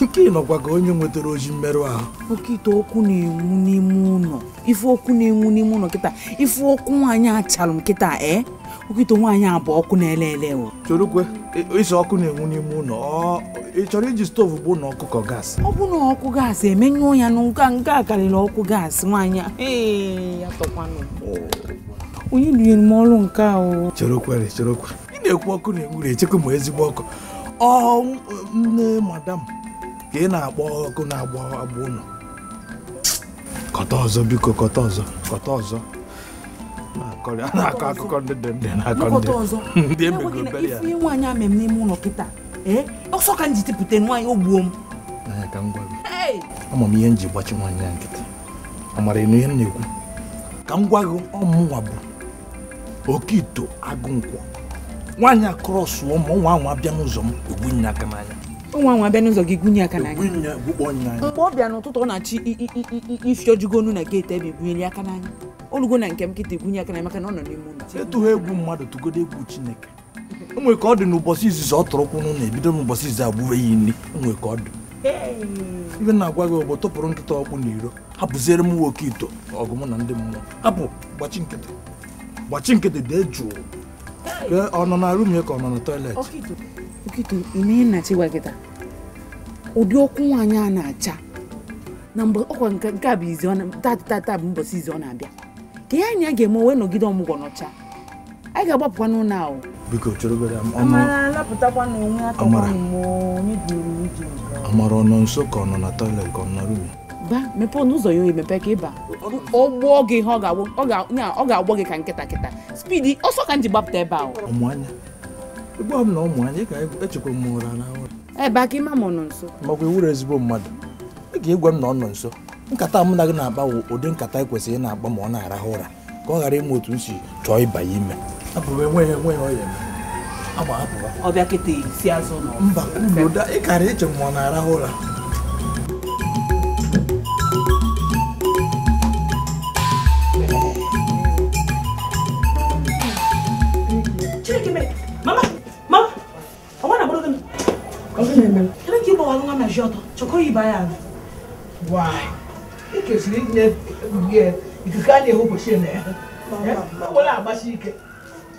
Nke nọkwa ka onye nwetara oji mmerụ ahụ. Okito okwu na-enwu n'ime ụlọ. Ife okwu na-enwu n'ime ụlọ kịta. Ife okwu nwaanyị achalụ m kịta ee. Okito nwaanyị abụ ọkụ na-ele ele o. Chorukwe, isi ọkụ na-enwu n'ime ụlọ. Ị chọrọ iji stovu bụ na ọkụ ka gaasị? Ọ bụ na ọkụ gaasị emenyụọ ya n'nka nke a karịrị ọkụ gaasị nwaanyị a. Ee, atọkwanụ. Onye dunyere m ọrụ nke a o. Chorukwe, chorukwe. Ị na-ekwu ọkụ na-enwu echekwa ma ezigbo ọkụ. Ọ nne madam ka ị na-akpọ ọkụ na-agba agba ụlọ. Kọta ọzọ biko, kọta ọzọ, kọta ọzọ. Na-akọ akụkọ ndị dị ndị na-akọ ndị. Ndị emego obere ya. Ife nwaanyị a mere n'ime ụlọ kịta. Ee, ọsọ ka m ji tipụta nwaanyị o gbuo m. N'anya ka m gwa gị. Ama m ihe m ji gbachi nwaanyị ya nkịtị. Amara ịnụ ihe m na-ekwu. Ka m gwa gị ọmụnwa bụ Okito Agụnkwọ. Nwaanyị a krọsụọ ma ọnwa anwa abịa n'ụzọ m egbu aka n'anya. Ọnwa anwa abịa n'ụzọ gị gwunye aka n'anya. Mgbe ọ bịa n'ụtụtụ ọ na-achị ifiojugo na geeti ebe egwunyere aka n'anya. Olugo na nke m kịta egwunye aka n'anya maka na ọ nọ n'ime ụlọ. Etụghị egwu mmadụ tụgodo egwu Chineke. O nwere ka ọ dị n'ụbọchị izizi ọ tụrụ ụkwụ n'ụlọ ebido n'ụbọchị izizi agbụwe ya nri. O nwere ka ọ dị. Ibe na-agwa gị bụ tụpụrụ nkịta ọkpụ n'iro hapụziere m nwoke ito ọgụ mụ na ndị mmụọ hapụ gbachi nkịtị gbachi nkịtị dee jụụ ka ọ nọ na rum ya ka ọ nọ na toilet. Okito ime na chiwa kịta ụdị ọkụ nwaanyị a na-acha na mgbe ọkwa nke a bụ izi ọ tata bụ mbọsị izi ọ na-abịa ka ihe anyị ga-eme wee nọgide ọmụgwọ nọcha anyị ga-agbapụkwa n'ụlọ ahụ. Biko chọrọgoro Amara ọ nọ nso ka ọ nọ na toilet ka ọ nọ na rum. Ba mepee ọnụ ụzọ ya oyi mepee ka ịba ọ gbụọ gị ihe ọ ga-agbọ gị ka nkịta kịta spidi ọsọ ka m ji gbapụta ebe ahụ. Ụmụ anya ịgwa m na ụmụ anya ka echekwa m ụra na ụra. Ebe aka ịma m nọ nso. Makwa iwuru ezigbo mmadụ ị ga-egwa m na ọ nọ nso. Nkata mụ na gị na-akpa wụ ụdị nkata ekwesịghị na-akpa ma ọ na-arahụ ụra ka ọ ghara ịma otu m si chọọ ịba ya ime. Abụrụ enweghị ọya eme. Agba hapụwa. Ọ bịa kịta isi azụ nọ. Mba ụda ị kara iche ma ọ na-arahụ ụra. Mama, mama, I want to go to the. Why?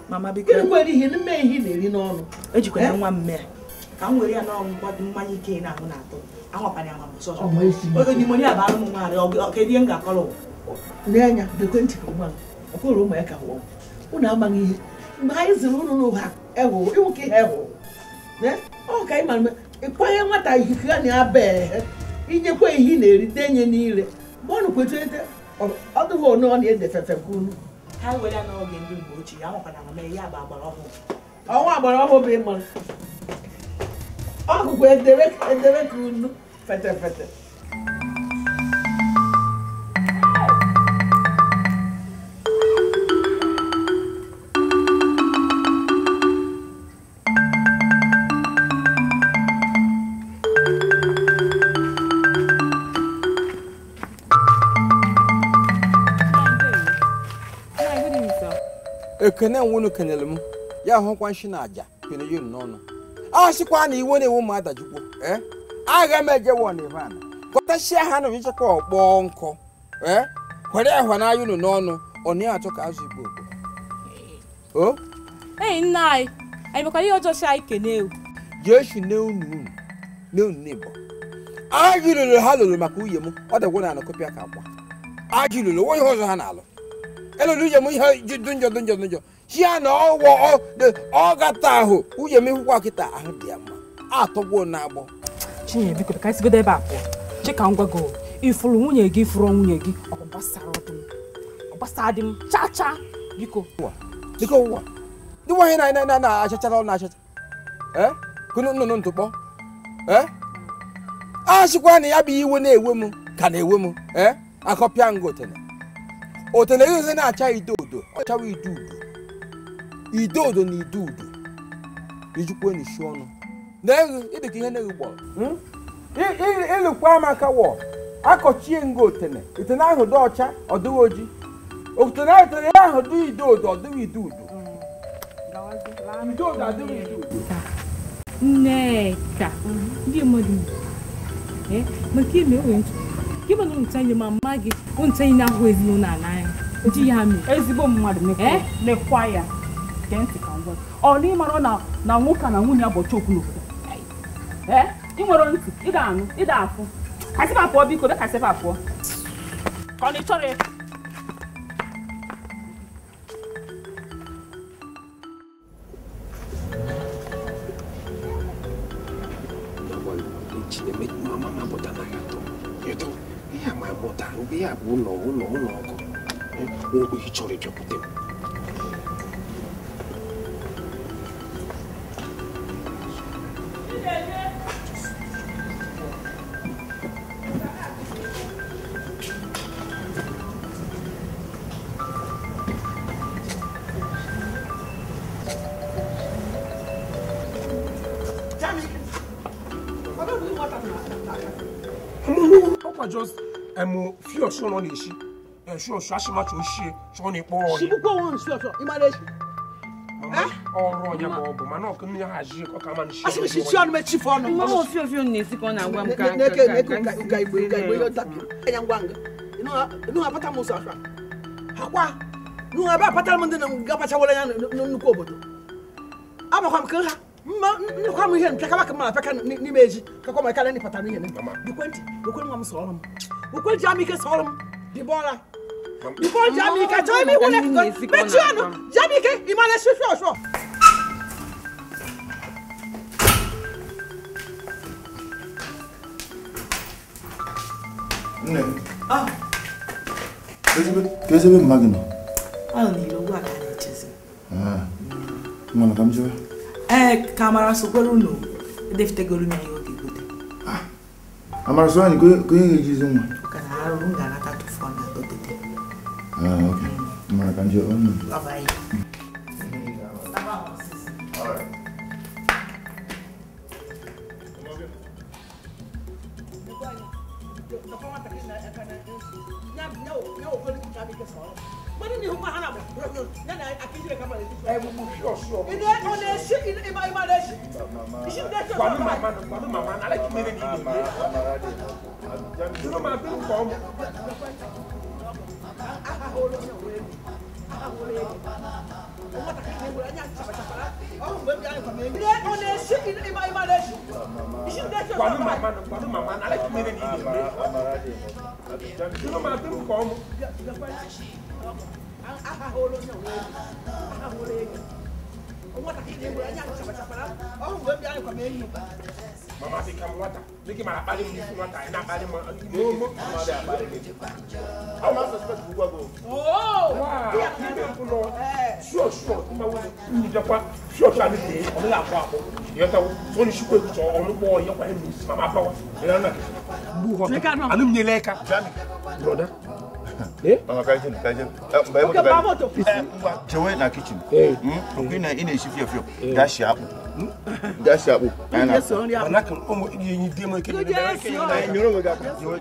Mama, because ejikwa nwa mme ka m were ya na mmanya ike na ahụ na-atọ anwakwana ya nwa sọsọ oge nimoni aba anụ m nwaarị ọ kedu ihe m ga-akọrọ n'anya dekwe ntị ka ụmụ ọkụrụ ụmụ ya ka hụọ unu amaghị ihe mgbe anyị ziri unu n'ụha ehụ ịwụ ka ihe ehụ ọ ka anyị mara ịkwanye nwata ikuku ya na-aba ehe inyekwa ihe na-eri denye n'ire mgbe ọnụ kwetete ọ dịghị onu ọ na-ede fefe nke unu ha were ya n'oge ndị mgbe ochie ya anwakwana ya mee ya bụ agbara ọhụụ ọnwa agbara ọhụụ bụ ịmara ọgụgụ edere ka unu fete fete. Ekene nwunu kenyere m ya hụkwa nshi na aja kene yunu n'ọnụ a sịkwa na iwe na-ewu m adajukwu aga m eje wọ na ivan kọtashia ha na ichekwa ọkpọ nkụ kwere ahwa na ayunu n'ọnụ ọ na-achọ ka azụ igbo o ei nna anyị anyị mekwara ihe ọjọọ si anyị kene ewu jesu ne unu unu ne unu n'ịbọ ajụ lụrụ ha lụrụ maka nwunye m ọ dagwo na anakọpịa ka akwa ajụ lụrụ onwe ihe ọzọ ha na-alụ elolu uye m ihe dị njọ dị njọ dị njọ chi ya na ọwọ ọ gata ahụ uye m ịhụkwa kịta ahụ dị ya mma atọgbuo na agbọ. Chinye biko ka anyị sigodo ebe a pụọ chika ngwa gị ifuru nwunye gị ifuru nwunye gị ọ gbasara ọdụ m ọ gbasara dị m cha cha biko biko ụwa ndị nwaanyị na na na achachara ọ na-achacha kunu nnụnụ ntụkpọ a sịkwa na ya bụ iwe na-ewe m ka na-ewe m akọpịa nga otene otene ihe na-acha ido odo ọ chawa ido udo ido odo na ido udo ijikwa n'isi ọnụ na-eghe ịdịka ihe na-eghe gbọrọ ịlụkwa maka wọ akọchie nga otene otene ahụ dị ọcha ọ dịghị oji otene ahụ dị ido odo ọ dịghị ido udo ido odo adịghị ido udo. Nneka ndị mmadụ maka ime onwe ntụ gị bụ na ntanye ma mma gị ntanye na-ahụ ezinụlọ a n'anya ji ya mee ezigbo mmadụ nekwa ya gee ntị ka ngwa ọ na ịmara na nwoke na nwunye abọcha okwu n'obodo ị nwere ntị ị ga-anụ ị ga-afụ kasịba pụọ biko bịa kasịba pụọ ka ọ na ị chọrọ ịfụ. Ya bụ ụlọ ụlọ ụlọ ọkụ nwekwe ihe chọrọ ịbịakwute m. Ọ just fio sho nọ na-eshi. Sho sho ashimacho shie sho na-ekpo ọrịa. Shibukwa onwe sho sho ịmara eshi. Ọrụ ọnya ma ọ bụ mana ọkụ mmiri ha ji ọ ka ma nshi. Asị shi ọnụ mechifu ọnụ. Mama ofio ofio na-esi ka ọ na-agwa m ka na-eke na-eke ụka igbo ụka igbo ihe ntabi. Anya ngwa nga. Inu apata m ụsọ afra. Akwa. Nu ebe apatara m ndị na gabachawara ya nnukwu obodo. Amakwa m ka ha mma nnukwu m ihe mpịakaba ka mma apịaka n'ime eji kakwa ma karịa n'ịpatara ihe. Ekwentị ekwentị nwa m sọrọ m. Ekwentị amike sọrọ m. Dibọra. Before Jamaica, join me when I go. Jamaica, you manage to show show. Nne. Ah. Kezi magno. Ah, ni lo wa ka na chezi. Ah. Mama kam jiwe. Eh, kamera so golu no. Defte golu mi yo ki gote. Ah. Amara so ani ko ko yin jizi nwa. Ka na aru nga na ta to phone na gote. Ah, okay. Mama kam jiwe. Bye bye. All right. Mama say come water. Make him a bali mu water. Na bali mu. I'm not suspect who go. Oh! Wow. Sure sure. Ma wo ni jakwa. Sure sure ni dey. O la kwa ko. Yo ta so ni shukwe ku so onu bo yo kwa ni mama pa wa. Ina na. Bu ho. Anu nyele ka. Brother. Eh? Mama kaje kaje. Eh, chewe na kitchen. Okay na ina shi fio fio. Dashi apu. Dashi apu. Ana. Ana kan omo ni demo ke ni. Nyoro ga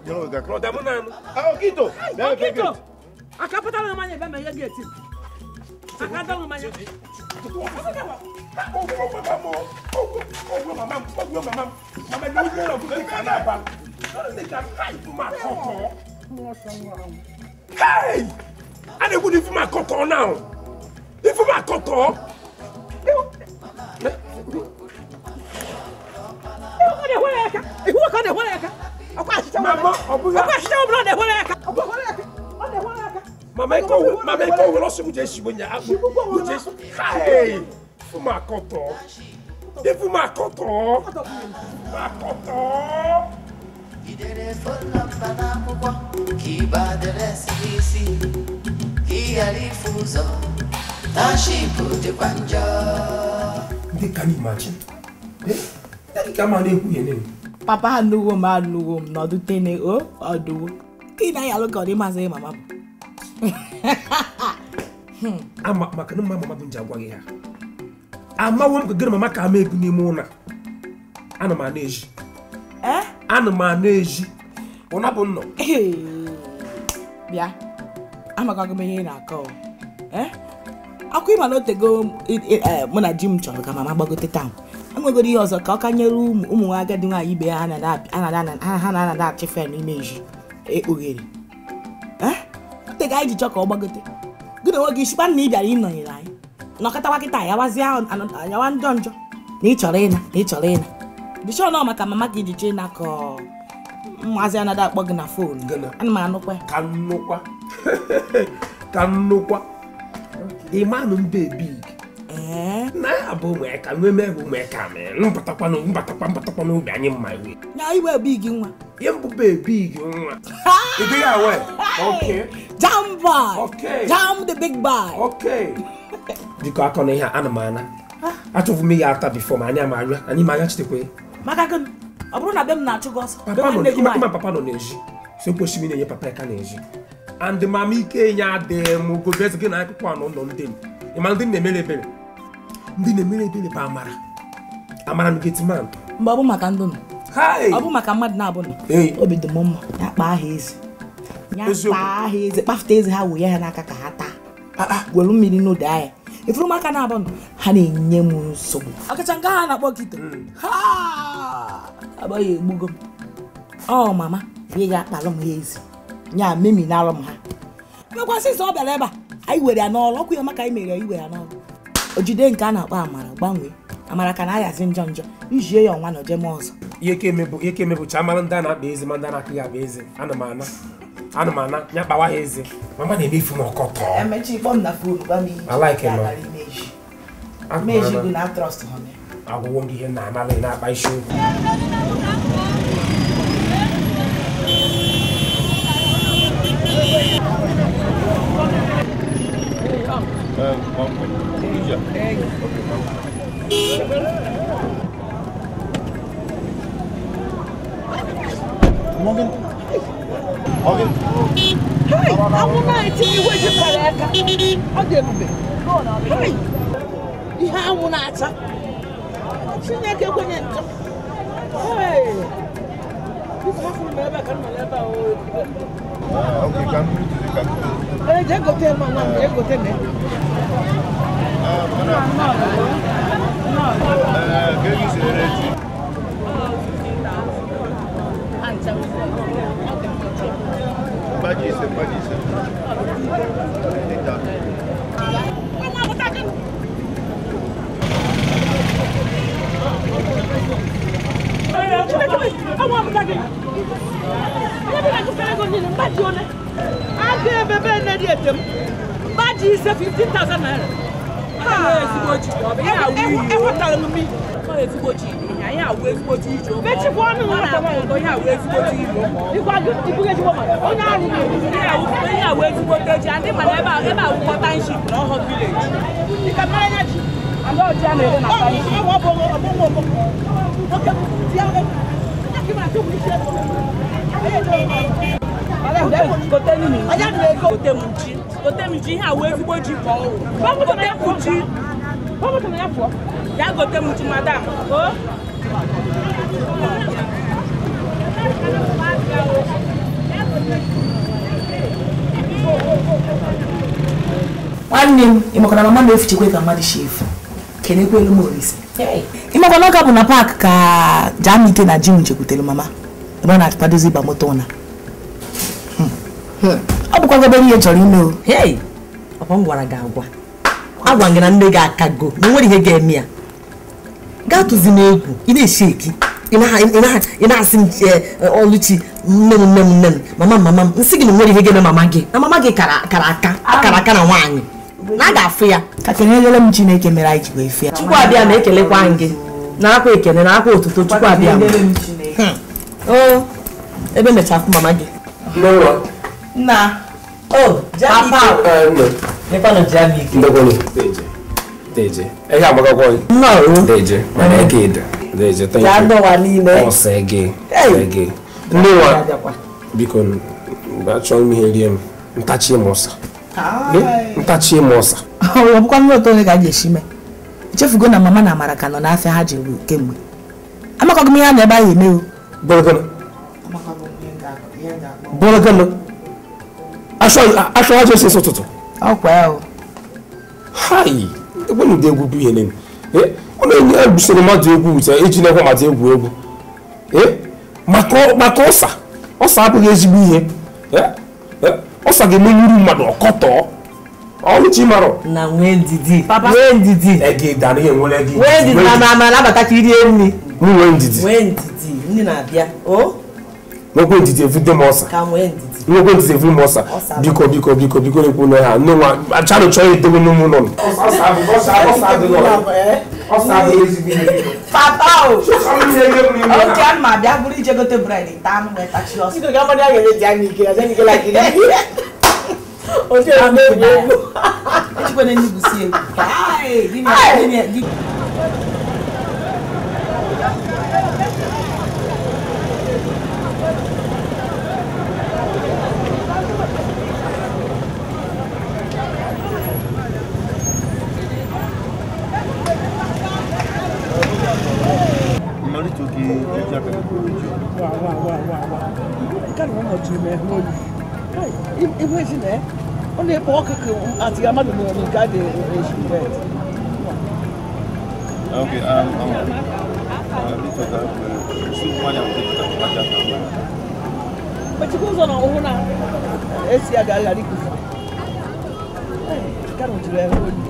nyoro ga. Brother mo na. Ah, Okito. Okito. Akapata na manye be me ye gate. Akada no manye. Oh mama, oh mama. Mama no no no kana ba. No dey ka ifu ma koko. Hey! I dey go ifu ma koko now. Ifu ma koko. Mama ko mama ko wo so muje shibo nya agbo. Muje hey! Ifu ma koko. Ifu ma koko. Ma koko. Idere phone number n'akwụkwọ ka ibe adreesị isi ka ị ghara ifu ụzọ township dịkwa njọ. Ndị ka ni imagine. Eh? Ndị ka ma na-ekwu ihe nene. Papa anụwo m nọdụ tene o ọdụwo. Ka ị na-ayalụ ka ọ dị mazị mama bụ. Ama maka na mama bụ nje agwa gị ha. Amawo m ka gịrị mama ka ama ebu n'ime ụlọ. Ana m ana eji. Eh? Ana m ana eji. Ụna bụ nnọ. Bịa. Amakago m ihe ị na-akọ. Eh? Akwa ịma na otego mụ na di m chọrọ ka mama gbagote taụn. Enwegoro ihe ọzọ ka ọ ka nyere ụmụ nwa agadi nwaanyị ibe ha na-ana achịfe n'ime ji oghere. Eh? Otego anyị ji chọ ka ọ gbagote. Gị na onwe gị shikwa na ị bịara ịnọnyere anyị. Nọkọtawa kịta yawa njọ njọ na ị chọrọ ịna na ị chọrọ ịna. Bishọ nọ maka mama ka iji chee na ka mmazi anaghị akpọ gị na fon. Ana m anụkwa. Ka nnukwa. Ka nnukwa. Ịmanụ mbe big. Na ya bụ ụmụaka nweme bụ ụmụaka mee. Mbatakwa mbatakwa n'obi anyị mma iwe. Na iwe big nwa. Ihe mbụ be big nwa. Ị dịghị awe. Okay. Jam boy. Okay. Jam the big boy. Okay. Biko akọ na ihe a ana m ana. Achọbụ m ya ata before ma anyị ama arịa anyị ma anya chitekwe. Maka gịnị? Ọ bụrụ na be m na-achụ gị ọsọ. Ịma papa nọ n'ezi. So ekwesịrị m na-enye papa aka n'ezi. And mama ike ya adịghị m gobezi gị na akụkọ anọ nọ ndị m. Ịma ndị na-emere ebere. Ndị na-emere ebere bụ amara. Amara m gate man. Mgbe ọ bụ maka ndụ nọ. Ọ bụ maka mmadụ na-abụ obi dị m mma ya kpaa ha eze. Ya kpaa ha eze, kpafute eze ha wee ha n'aka ka ha taa. Gwelu mmiri n'ụda ya. Ifuru maka na-abụ ha na-enye m nsogbu. Ọkacha nke ha na-akpọ kito. Ha! Agbaghị egbugo m. Ọ mama, ị ga-akpalụ m ha ezi. Nya memi n'alụ m ha. Mekwa sịsọ ọ bịara ebe a, anyị were ya n'ọrụ, ọkụ ya maka anyị mere ya iwe ya n'ọrụ. O jide nke a na-akpọ amara gbanwee. Amara ka na-ayazi njọ njọ, ijie ya ọnwa na ojem ọzọ. Ihe ka emebụcha amara ndị a na-akpa eze ma ndị a na-akpịghị akpa eze. Ana m ana, ya kpawa ha eze. Mama na-emefu m ọkọtọ. Emechi kpọọ m na fon gwa m ihe. I like it, Imeji gụ na trọst ha. Agwụgwọ m ihe na-amalị na-akpa isi okwu. Morgan. Morgan. Hey, I'm not eating you aka. Ọ dị ebube. Hey. Ihe anwụ na-acha. Chineke kwenye njọ. Hey. Biko hafụ m ebe a ka m nọ ebe a o. Okay, come to the capital. Eh, je gote ma nwa m, je gote me. Mbaji is 15,000 naira. Nwanne m, ị makwa na mama na-efuchekwe ka mmadụ si efu. Kenekwelu m Olise. Ị makwa na ọ ga bụ na paakị ka Jamike na Jim chekwutere mama ebe ọ na-akwadozi ịba moto na. Ọ bụkwa obere ihe chọrọ ime o. Hey, ọkwa m gwara gị agwa. Agwa gị na nne gị akago na nwere ihe ga-eme ya. Gaa tụzi n'egwu, ị na-eshi eki. Ị na-asị m Oluchi nne m nne m nne m mama m mama m nsị gị na nwere ihe ga-eme mama gị na mama gị kara aka na nwaanyị na a ga-afụ ya. Ka kenyere m Chineke mere anyị ji wee fịa. Chukwu abịa ma ekelekwa gị narakwa ekele narakwa otuto Chukwu abịa. O ebe mechafụ mama gị. Nna. Oh, Papa. Nekwanụ Jamike. Ndegwonu. Deje. Ehe agbagakwa gị. No. Deje. Mana eke ịda. Deje, thank you. Ya ndọwa niile. Ọsọ ege. Ege. Nne nwa. Biko, achọrọ m ihe rie m. Ntachi m ọsa. Ntachi m ọsa. Ọ bụkwa nne ụtọ onye ka a ga-esi mee. Echefugo na mama na Amara ka nọ n'afịa ha jere kemgbe. Amakọghị m ihe a na ebe ahụ eme o. Bọrọgọnụ. Bọrọgọnụ. Achọ ajọ esi ụtụtụ. Ọkwa ya o. Hai! Egbe na ụdị egwu bụ ihe nene. Ọ na-enye egwusoro mmadụ egwu ụta eji na-ekwe mmadụ egwu egwu. Maka ọsa. Ọsa abụghị ezigbo ihe. Ọsa ga-emenyuru mmadụ ọkọtọ. Ọlụchi mara. Na nwee ndidi. Nwee ndidi. Ege dara ihe nwere gị. Nwee ndidi na ama nabata ka irie nri. Nwee ndidi. Nwee ndidi. Nri na-abịa. O? Nwekwe ndidi evute m ọsa. Ka nwee ndidi. Nwekwe ndidi evute m ọsa. Biko biko biko biko na-ekwu na ha. Nne nwa achara chọọ edobe n'ụmụ ụlọ m. Ọsa ọsa abụghị ezigbo ihe. Papa o. Oke ama abịa bụrụ ije gote bread taa anụ wee tachi ọsọ. Biko ga mmadụ a ga-eme Jamike, Jamike like gị. Oche na-egwu egwu. Echikwana ndị gwusi egwu. Ai, gịnị gịnị. jiri m ehu oyi. Ibu ezi na ọ na-ekpo ọkụ ka atịghị mmadụ n'ọnụ nke a ga-eji bed. Okay, Mechikwa ụzọ na ọhụụ na esi ya ga-aghara ikufu. Nke ahụ jiri ehu oyi.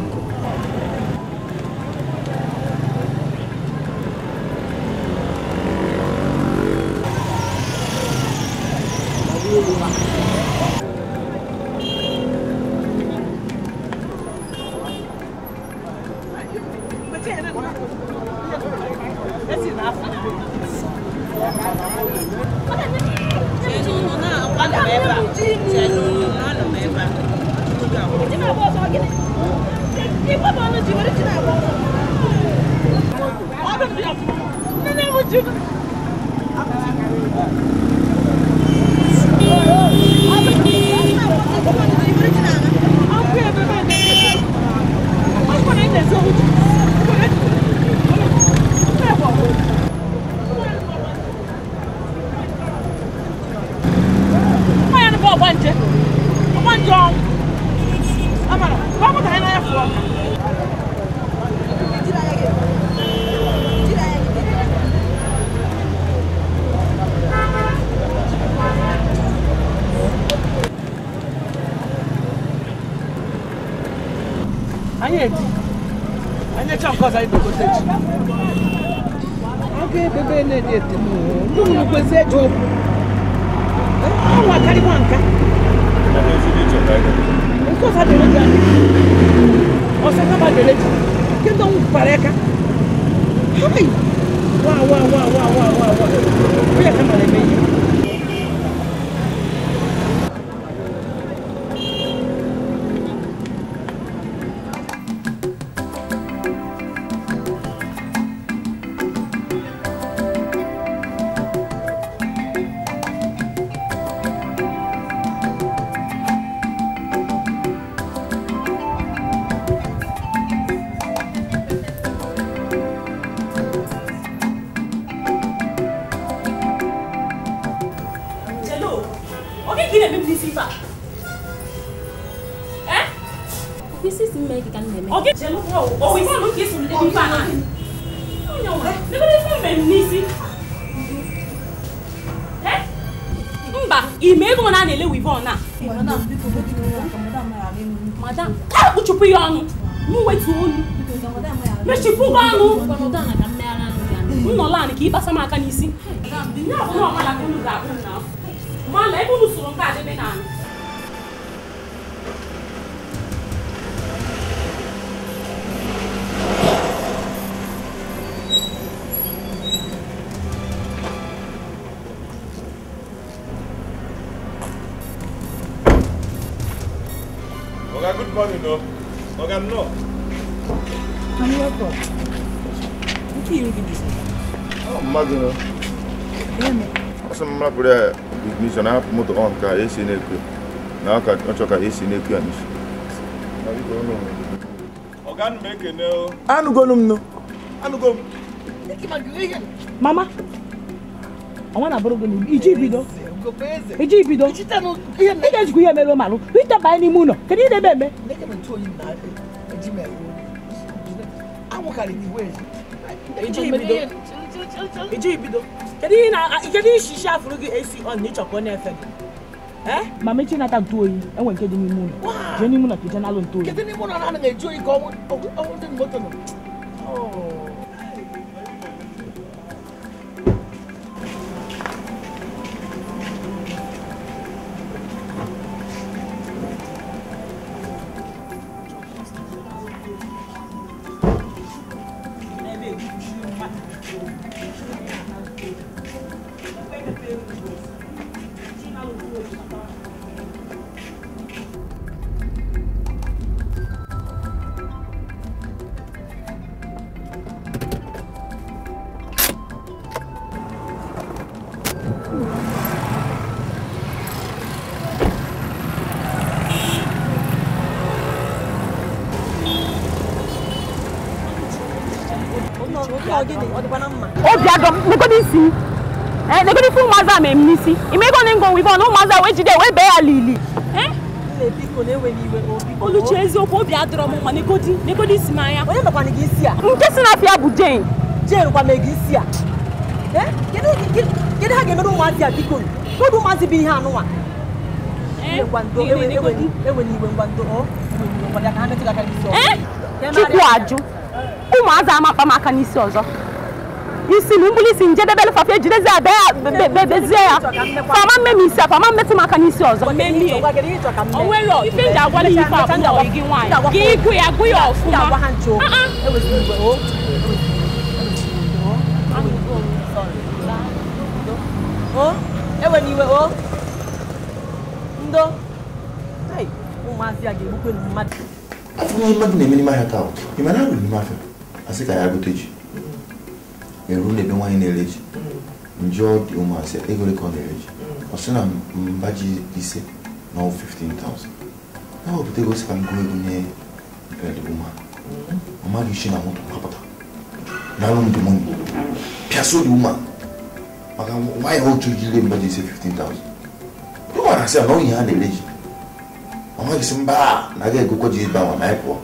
Good morning, no. Oga, no. I'm welcome. What are you doing this? Oh, Magno. Some of ignition I have motor on car AC na-ekwe. Na aka ọchọ ka AC na-ekwe ya n'isi. Oga, m ekene o. Anụgonu m no. Anụgo m. Mama, I want to borrow you. Iji bido. Iji bido. Ị ga-ejikwa ihe mere malụ. Ite banye n'ime ụlọ. Kedu ihe na-eme eme? Iji bido. Kedu ihe na kedu ishishi afụrụ gị AC on na ịchọ ka ọ na-efe gị? Eh? Mama echi nata ntụ oyi. Enwe nke dị n'ime ụlọ. Jee n'ime ụlọ ka ije nalụ ntụ oyi. Kedu n'ime ụlọ na na-eju oyi ka ọnwụ dị moto nọ? Obi agam, look at this. Negodi ife ụmụazị a mere m n'isi. Imego na ngo wivon ụmụazị a wee jide wee bee ya lili. Oluchi eziokwu obi adịrọ m mma negodi negodi isi m anya. Onye mekwana gị isi a? Nke si na afịa bụ Jane. Jane kwa mee gị isi a? Kedu ha ga-emere ụmụazị a biko? Kedu ụmụazị bụ ihe anụnwa? Chukwu ajụ ụmụazị amakpa m aka n'isi ọzọ. Isi m mbuli isi njedebelu fafa ejidezi ya bezie ya. Fama mme m isi a fama mmetụ m aka n'isi ọzọ. Onwero ife nji agwala ife a bụ gị nwaanyị. Gị gụ ya gụ ya ọfụma. Afọ ihe mmadụ na-eme n'ime ahịa taa, ị ma na arụ n'ime afịa asị ka ya gote ji eru n'ebe nwaanyị na-ere ji njọ dị ụmụazị ego ole ka ọ na-ere ji ọ sị na mba ji 5 na 15,000 na wepụta ego sị ka m gụọ ego nye ụma ọ maghị isi na moto gbapụta na alụ m dị mọni pịasụ dị ụma maka nwaanyị otu jiri mba ji 5 15,000 ụmụ na-asị na ọ ihe ha na-ere ji ọ maghị sị mba na aga egokwa ji ebe ahụ na anyị pụọ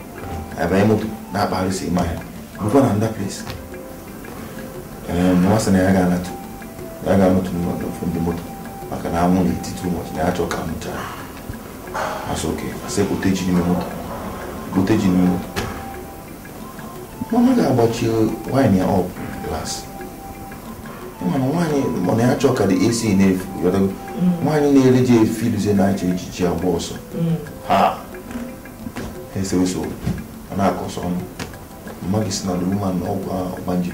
abanye moto na-akpagharị ime ahịa bụkwa na nda place nwa sị na ya ga-anatụ ya ga-anọtụ n'ofu ndị moto maka na anwụ na-eti too much na ya chọọ ka anwụchara asị oke asị gote ji n'ime moto gote ji n'ime moto mama ga-agbachi nwaanyị ya ọp glass mana nwaanyị mana ya chọọ ka dị AC na-efu nwaanyị na-ere ji efiluzie na-achọ ejiji agba ọsọ ha eseweso ọ na-akọ ọsọ ọnụ mmadụ si na the woman na ọgwụ ọgbanje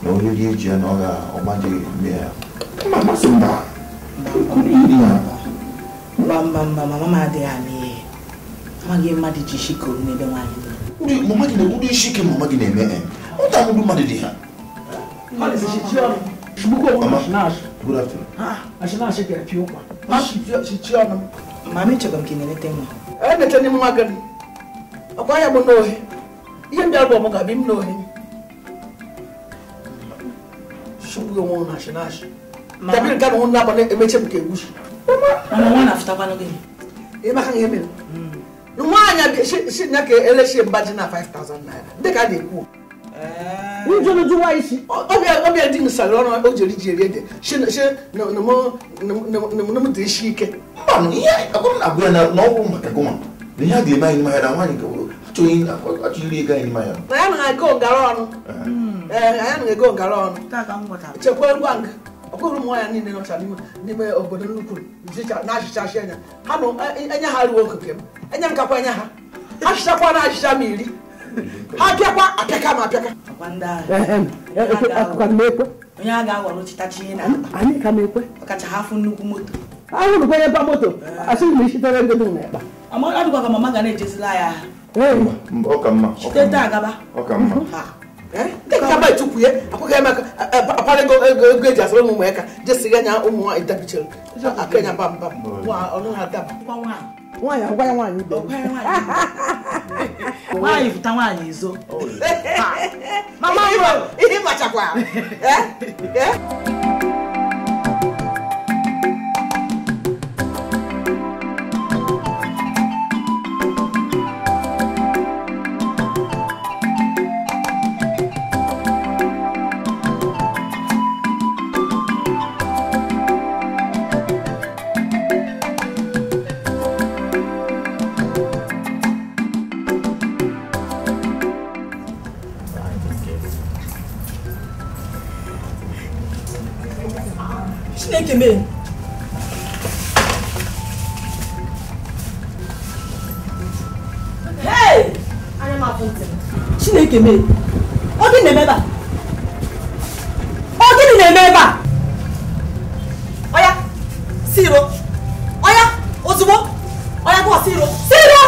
na onye rie ji ya na ọ ga-ọgbanje eme ya mmasị mba mba mba mba mama m adịghị ama ihe amaghị mmadụ ji isi koru n'ebe nwaanyị nọ mama gị na-ekwudo isi ike mama gị na-eme ụta ndụ mmadụ dị ha. Good afternoon. Mama echekwa m ka ị na-eleta nwa. Enete n'ime nwa gị. Ọkwa ya bụ n'ohi. Ihe ndị abụọ m ga-abịa m n'ohi. Shugbu onwe na ashinashi. Dabiri ka na na emeche m ka egwusi. Mama nwa na-afụtakwanụ gị. Ị maka ihe mere. Nwaanyị si na ka eleshi mba ji na 5,000 naira. Ndị ka a na-ekwu. Njọ isi. Ọbịa dị nsara ọrụ o jeri ji eri ede. Shi na m dị isi ike. Mba, ihe akwụrụ na agwa ya na ọgwụ maka gụma. Na ihe a ga-eme anyị n'ime ahịa na nwaanyị achọghị iri ego anyị n'ime ahịa. Na ya na ego ngara ọnụ. Ee, ya na ego ngara ọnụ. Chekwa ngwa nga. Ọkụrụ ụmụ nwaanyị niile nọcha n'ime obodo nnukwu na-achịchachi anya. Ha nọ anya ha ruo okike m. Anya m kakwa anya ha. Achịchakwa na achịcha m iri. Ha bịakwa apịaka m apịaka. Onye a ga-aghọrọ chitachi ihe na anyị ka m ekwe. Ọkacha ha afụ nnukwu moto. Ahụrụ m onye ba moto. Asịghị m isitere ndị dị n'ekpa. Ọ dịkwa ka mama ga na-ejezila ya. Ọ ka mma. Chite taa gaba. Ọ ka mma. Ndị ka ba etukwu ya akwụghị eme akpara ego ego eji asara ụmụ ya ka jesighị anya ụmụ nwaanyị dabichere aka anya bam bam ọnụ ha daba. Nwaanyị agwa ya nwaanyị ibe. Nwaanyị fụta nwaanyị ezo. Mama ihe machakwa. Chineke mee. Hey! Anya m afụ ntị m. Chineke mee. Ọ gịnị na-eme ebe a? Ọ gịnị na-eme ebe a? Ọya, siro. Ọya, ozugbo. Ọya gụọ siro. Siro!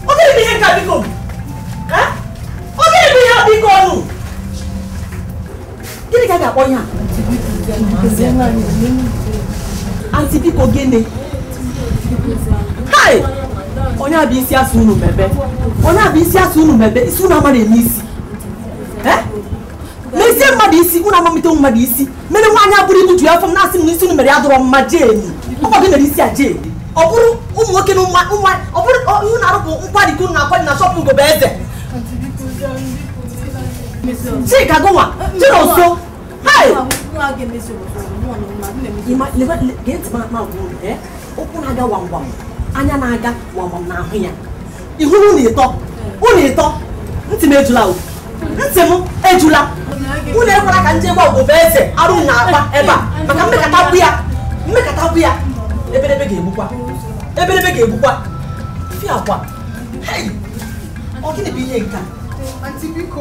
Ọ gịnị bụ ihe nke a biko? Ọ gịnị bụ ihe a biko ọnụ? Gịnị ka a ga-akpọ ihe a? Aunty biko gịnị? Hai! Onye a bụ isi asụ unu mebe. Onye a bụ isi asụ unu mebe. Isi unu amara eme isi. N'ezie Mite mmadụ isi, unu ama mite mmadụ isi. Mere nwaanyị abụrụ ibu ju afọ m na-asị m na isi unu mere ya dọrọ mma Jane. Ọkwa gị mere isi a Jane. Ọ bụrụ ụmụ nwoke na ụmụ ọ bụrụ ihe na-arụ bụ nkwari ka unu na-akwari na shọpụ Ugobe Eze. Chika gụnwa, Chinonso. Hai! Ụkwụ na-aga wam wam, anya na-aga wam wam n'ahụ ya. Ị hụrụ unu ịtọ, ntị m ejula o. Ntị m ejula. Unu ekwela ka nje gwa Ugobe Eze arụ na-akpa ebe a maka mmekọta ya eberebe ga-egbukwa fi akwa. Hei, ọ gịnị bụ ihe nke a? Aunty biko.